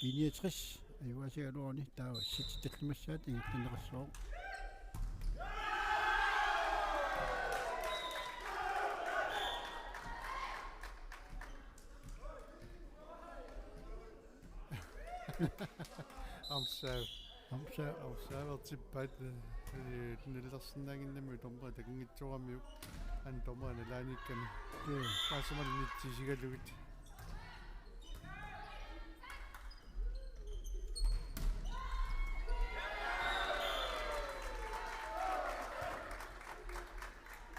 I niogtres ajugaasagaluaruni taava sætsit tallimassaat ingerlanneqassaaq. Aamma saava. Aamma saava. Aamma saavertippaat, øh, nalilersinnaaginnarmiuk dommeri takunngitsooramiuk. Aamma dommeri nalaaniikkami. Joo. Taassumalu nitsisigalugit.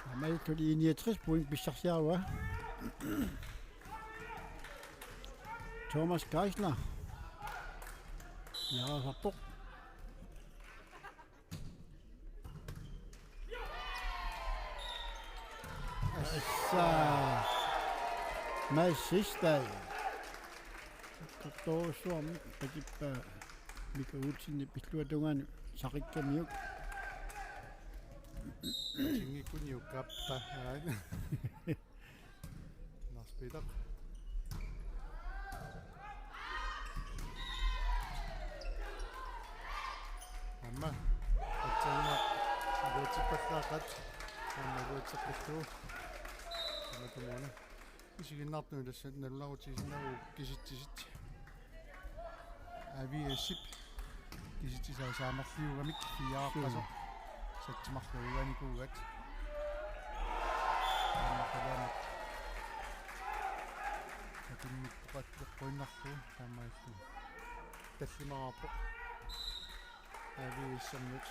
Aamma tuli I niogtres point pissarsiarua. Thomas Geisler. Piareersarpoq. Assa. Mads Sistad. Tortorsuarmi patippaa Mika Olsenip illuatungaanut saqikkamiuk. Tingikkuniuk kappa. Lars Peter. Aamma. Atsanna. Aluutippallaaqaat. Aamma aluutseqqillugu. Aamma tumuana. Isiginnaartunut tassa nalunaarutigisinnaavugut kisitsisit. A V S-ip kisitsisaa saamarliugamik fireqqasoq. Satsimarluigaanikuugaat. Aamma qalaamut. Atinnik toqattoqqinnarlugu taamaallu. Tallimaarpoq. A V S-ermiut.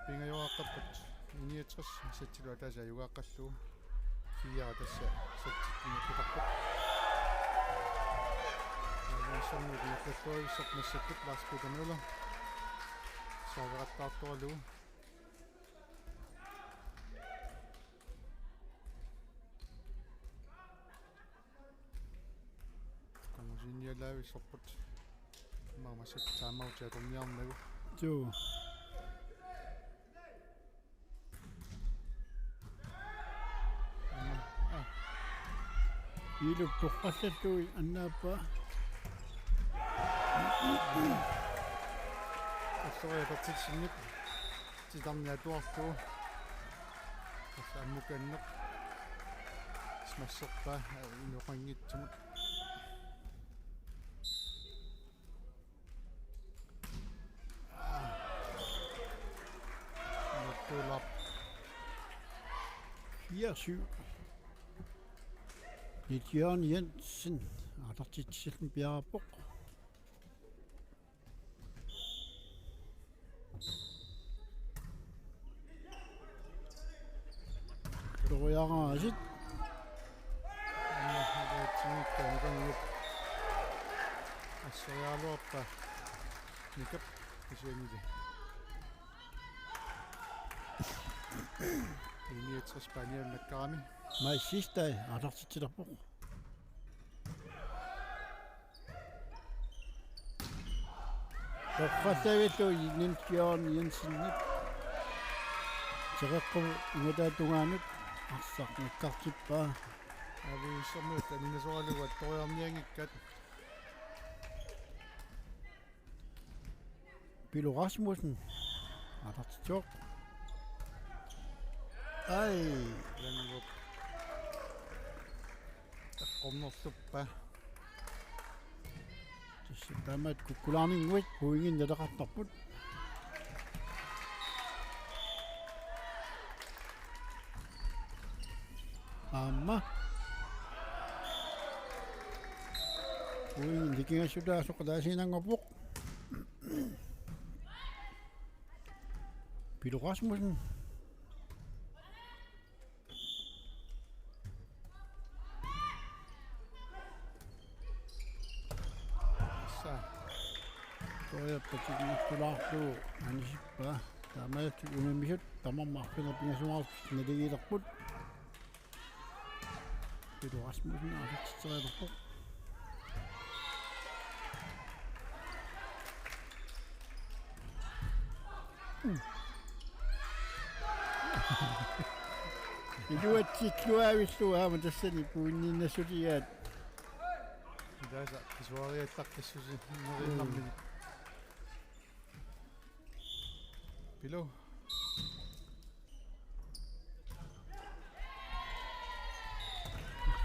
Pingajoraqqappat I niogtres sætsilu ataaseq ajugaaqqallugu. Fire tassa sætsit ingerlatarput. Aamma soorlu ingerlalluarissaq massakkut Lars Peter Møller. Saaverattaartoralugu. Kangusinnialaavissorput. Mamasat saamauti atorniarnagu. Joo. Aamma. Ah. Ilup torrallallui annaappaa. Assoriatartitsinnip. Titarniatuarlugu. Tassa ammukanneq. Smasserpaa, inoqanngitsumut. Aa. Nutulap. Fire syv. Niels Jørgen Jensen. Aalartitsilluni piareerpoq. Toriaraasit. Aamma havaatsinngikkaa nukangiup. Assoriaraluarpaa. Nikap kisiannili. I niogtres Spanianut nakkarami. Mads Sistad aalartitsilerpoq. Toqqallavillugu Niels Jørgen Jensenip. Teqeqqup ingataa tungaanut arsaq nakkartippaa. A V S-ermiut aninasoralugu attoriarnianngikkaat. Pilo Rasmussen. Aalartitsivoq. Ai. Langvop. Eqqornerluppaa. Tassa taamaat kukkulaarninnguit pointit naleqartarput. Aamma. Pointit nikingassutaat soqataasiinanngorpoq. Pilo Rasmussen. Sa. Patinnertulaarlugu anisippaa. Taamaalillutik unammisut tamarmik arfineq-pingasuartut naligiilerput. Pilu Rasmussen aallartitserialerpoq. Iluatsilluaavillugu aamma tassani puinniinnassuliaat. Ilaasa pisuariattaqqissusinneriinnarmini. Pilu.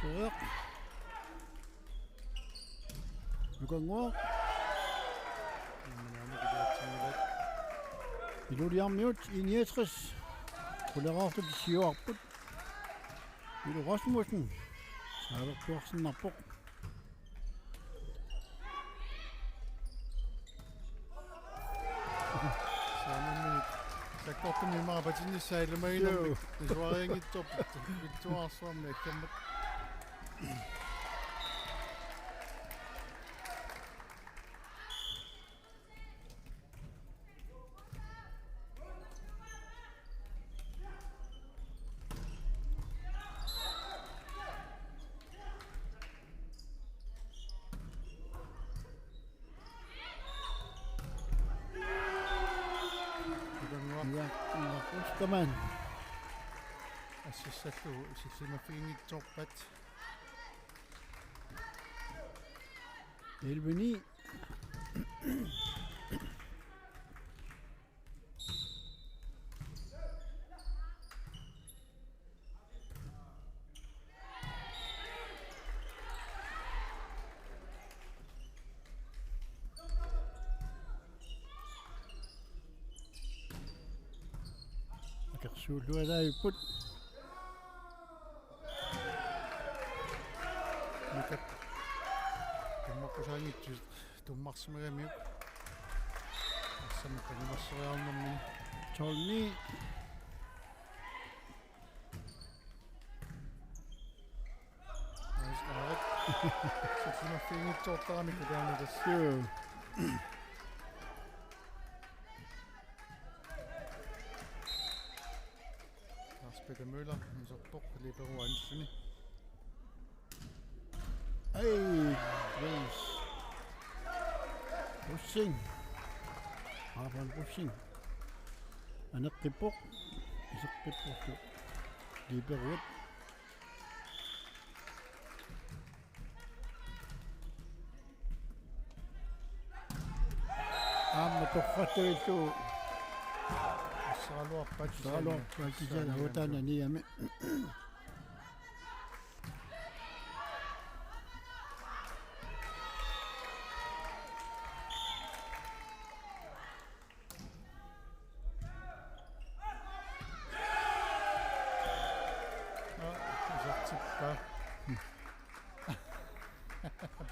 Suuq. Nukannguaq. Iluliarmiut I niogtres. Quleraartut siuarput. Pilu Rasmussen. Saalertuarsinnarpoq. Saamimminik sakkortumik immaqa patinnissaa ilumaginermik. Joo. Pisuarianngitsoorput. Vittuarsuarmi akkammat. Utanngua. Ja, ja, Ostermann. Assassallu sillimaffiginngitsoorpat. Elveni. Akersuullualaarput. Mikap. Tummakkusaanngitsoq tummarsimagamiuk. Assammi qanimasseriarnermini. Tolv ni. Aarit. Sillimaffiginngitsoortarami kutaanut tassa. Joo. Lars Peter Møller, iserpoq, libero ansuni. Ei, Røis. Rosing. Apan Rosing. Aneqqippoq. Iseqqippoq. Liberoit. Aamma torrattuillu. Saaluarpat. Saaluarpat kisianni uutaana niami. Aa, isertippaa.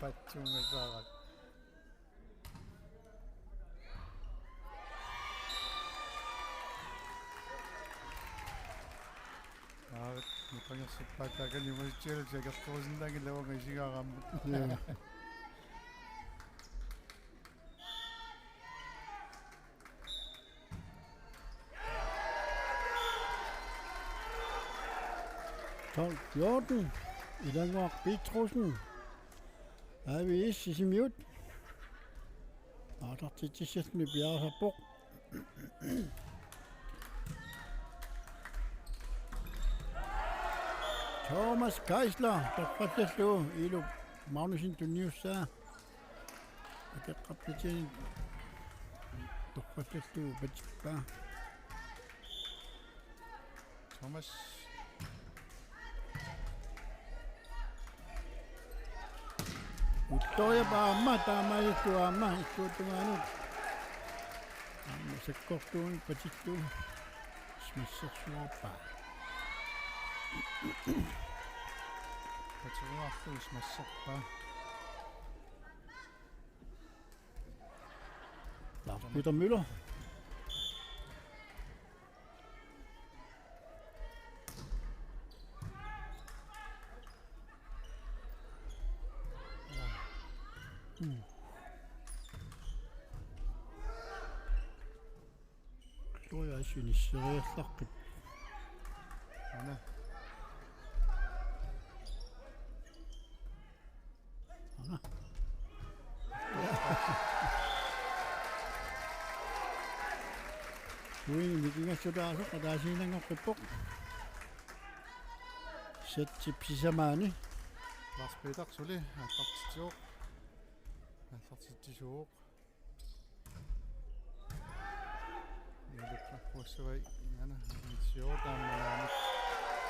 Patsuungasaaraq. Aa, nukangersippaat taakani umasitsigalik sakertorusinnaanngilaq uanga isigaaraammut. Ja. Tolv fjorten. Ilannguaq Petrussen. A V S Sisimiut. Aallartitsissallugu piareersarpoq. Thomas Geisler, torrallallugu Ilup Magnussen tunniussaa. Akeqqarpitinik torrallallugu patippaa. Thomas. Uttoriap aamma taamaalillugu aamma illuatungaanut. Aamma sakkortuumik patittugu. Smassersuarpaa. Patigaarlugu smasserpaa. Lars Peter Møller. Mm. Sinisseriallaqqippoq. Aana. Aana. Uingi mikingassutaasoq ataasiinnanngoqqippoq. Settip sisamaani. Lars Peter suli aallartitsivoq. Aallartitsisuuvoq. Ialukka Ussavai, Iana, Siordaamanaamik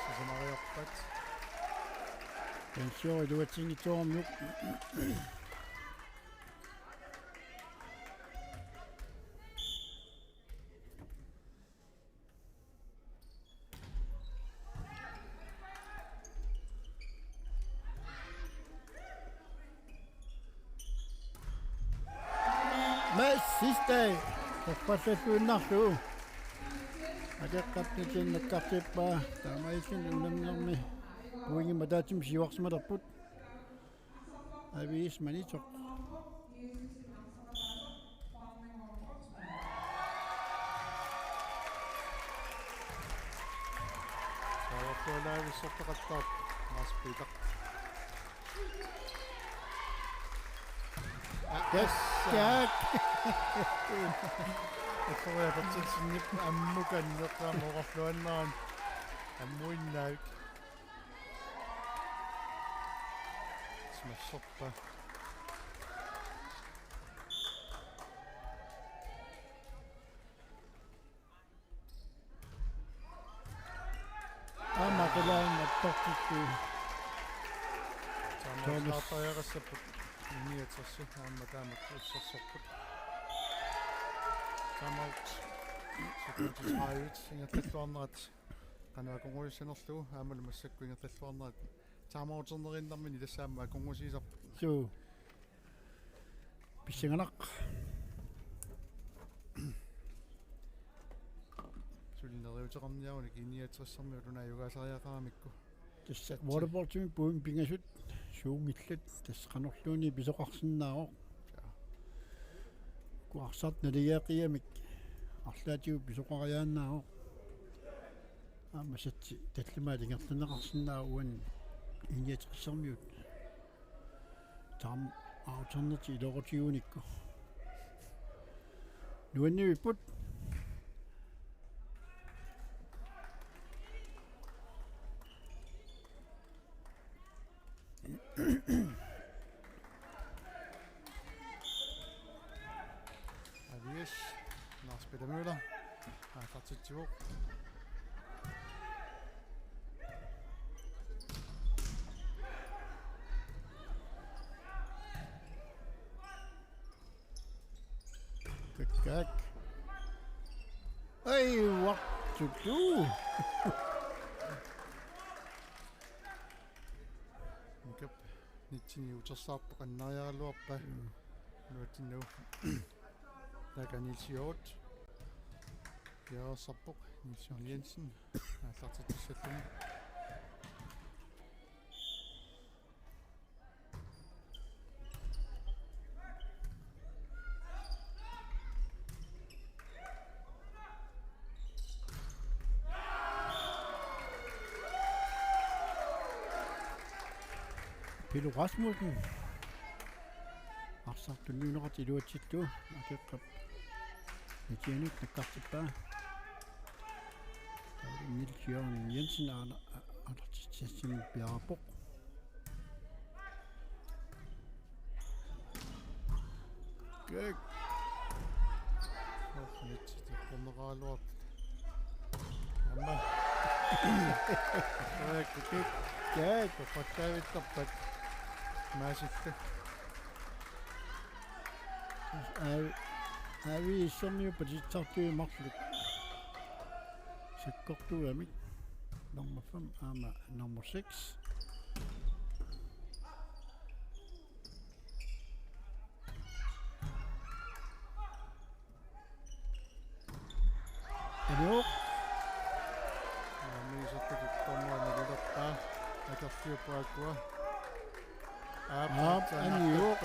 sisamariarpat. Pensior iluatsinngitsoormiuk. Massiste. Tappallalluinnarlugu. Akeqqap nitten nakkartippaa. Taamaalilluni unamminermi pointimik ataatsimik siuarsimalerput. Aviis Maniitsoq. Saartualaavissortaqattaaq Mads Peter. Yes, Jack. Eqqoriapertilsinnip ammukanneqqa moorluannaran ammuinnaavik. Smasherpa. Aamma qilaanni attortittu. Thomas. Taamaattarjaqassapput. Niogtres aamma taamatut ussersorput. Timeout. Sekundit tredive ingerlalluarnerat. Qanoq akornguissanerlugu aammalu massakkut ingerlalluarnerat. Timeouterneriinnarmini tassa aamma akornusiisarput. Suu. Pissanganaq. Suli neriuteqarniarunik I niogtressermiut una ajugaasariaqaramikku. Tassa waterboardimi puimmi pingasut suunngillat, tassa qanorluunniit pisoqarsinnaavoq. Uku arsartut naligiiaqigamik arlaatigut pisoqariaannaavoq. Aamma satsi tallimaat ingerlanneqarsinnaavoq uani I niogtressermiut. Timeouternertik iluaqutigunikku. Nuannivipput. Aviis, Lars Peter Møller. Aallartitsivoq. Kakkaak. Ai, uartutut. Mikap nitten utersaartoq annariaraluarpaa. Mm. Nuatsinnagu. Taakaniilsiorut. Piareersarpoq Niels Jørgen Jensen. Aallartitsissalluni. Pilu Rasmussen. Arsartut tunniunneqartut iluatsittu. Akeqqap nitten nakkartippaa. Niels Jørgen Jensen aana-, a-, aallartitsissannik piareerpoq. Kik. Oh, nitsi tiqqunneqaraluartut. Aamma. Kik, kik. Kik. Toqqattaavittarpat. Maasittu. Aavi-, Aviissermiut patitsartuit marluk. Sakkortuugamik. Nummer fem aamma nummer seks. Aniup. Aamma isertutut dommerini ilerpaa. Akerliup puakua. Aap, Aap, Aniup.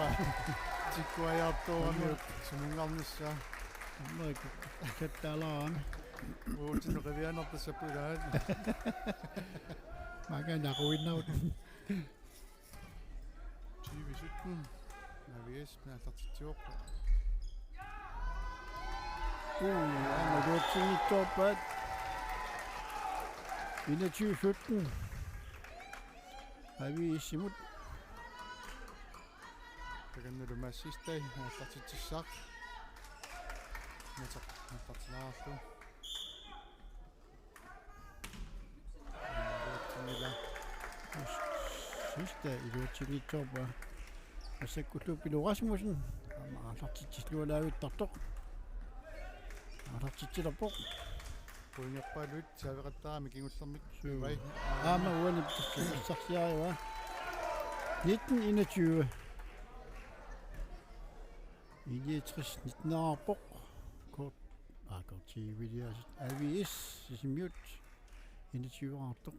Tikkuajaartuuramiuk sumunngarnissaa. Amerika. Kattaalaarami. Uutsinnu qivianertassapput ilaat. Maanga naquinnaut. Tyve sytten. A V S aallartitsivoq. Uu, aamma iluatsinngitsoorpaat. Enogtyve sytten. A V S-imut. Takanna Lumas Sistai aallartitsissaaq. Mataq aallartilaarlugu. Iluatsinngilaq. Sistai iluatsinngitsoorpaa. Assakkullu Pilo Rasmussen. Aamma aallartitsillualaavittartoq. Aallartitsilerpoq. Pointerpaaluit saaveqattaarami kingullermik. Suu. Vai. Aamma uani pissarsiarivaa. Nitten enogtyve. I niogtres nitten-erpoq. Kort. Aa, kort T V A V S, Sisimiut. Enogtyve-ertoq.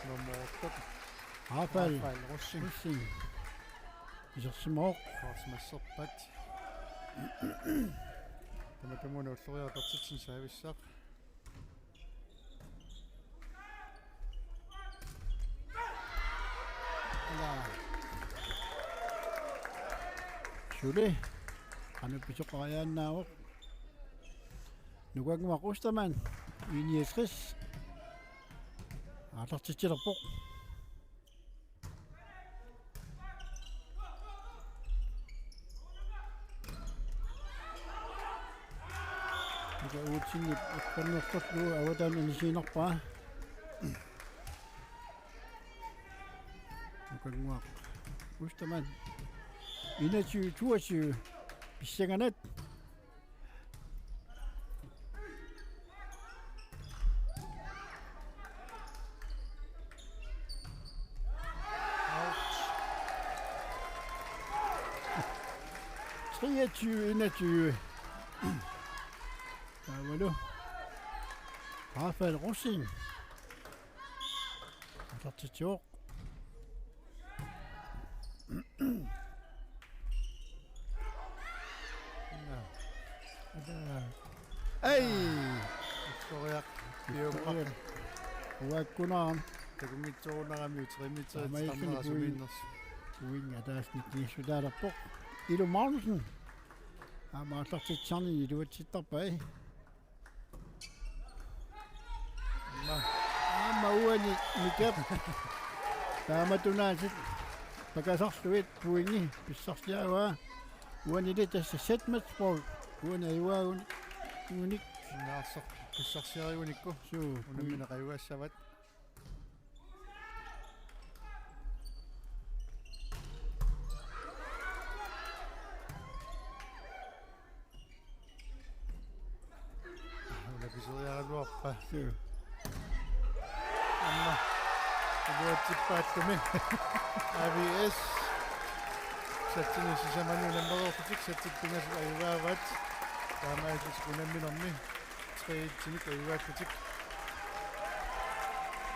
Nummer otte. Rafael. Rafael Rosing. Rosing. Isersimavoq. Forsmasserpat. Tamatumuuna ulloriaq atortitsinissaq saavissaq. Ila. Suli. Qanoq pisoqariaannaavoq. Nukannguaq Ostermann. I niogtres. Aallartitsilerpoq. Mika Olsenip eqqornertorlugu avataani anisiinerpaa. Nukannguaq Ostermann. Enogtyve toogtyve. Pissanganaq. Treogtyve enogtyve. Taavalu Rafael Rosing. Aallartitsivoq. Ai! Victoria. Victoria. Uakkunaa. Takunngitsiarami uterimitseri. Taamaalilluni sumiinnersoq. Uinga taasnik niissutaalerpoq. Ilu Magnussen. Aamma aallartitsisarnini iluatsittarpai. Aamma uani Mikap. Taamatunaasiit pakasarlugit pointi pissarsiarivaa. Uanili tassa set match ball. Uani ajugaangunik. Naarsoq pissarsiarigunikku. Suu. Unammineq ajugaassavat. Una piseriaraluarpaa. Suu. Aamma. Iluatsippaattumi. A V S. Satsini sisamani unammereerlutik satsit pingasut ajugaavat. Taamaalillutik unamminermi. Tre-et-imik ajugaallutik.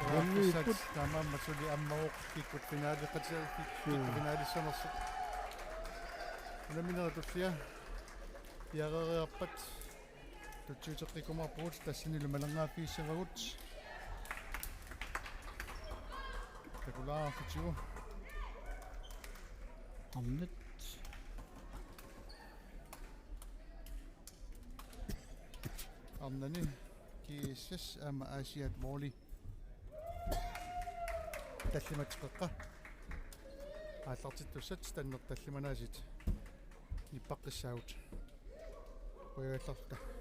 Unammiipput. Taamaammat suli ammavoq kikkut finaaleqatia-, kik-, Suu. Kikkut finaalissanersut. Unamminerit tullia. Piareeriarpat. Tutsiuteqqikkumaarpugut tassanilu malanngaaffigissavagut. Takulaartigu. Arnat. Arnani G S S aamma Aasiaat Volley. Tallimat qeqqa. Aallartittussat tanneq tallimanaasiit. Nippaqqissaagut. Qujagallarluta.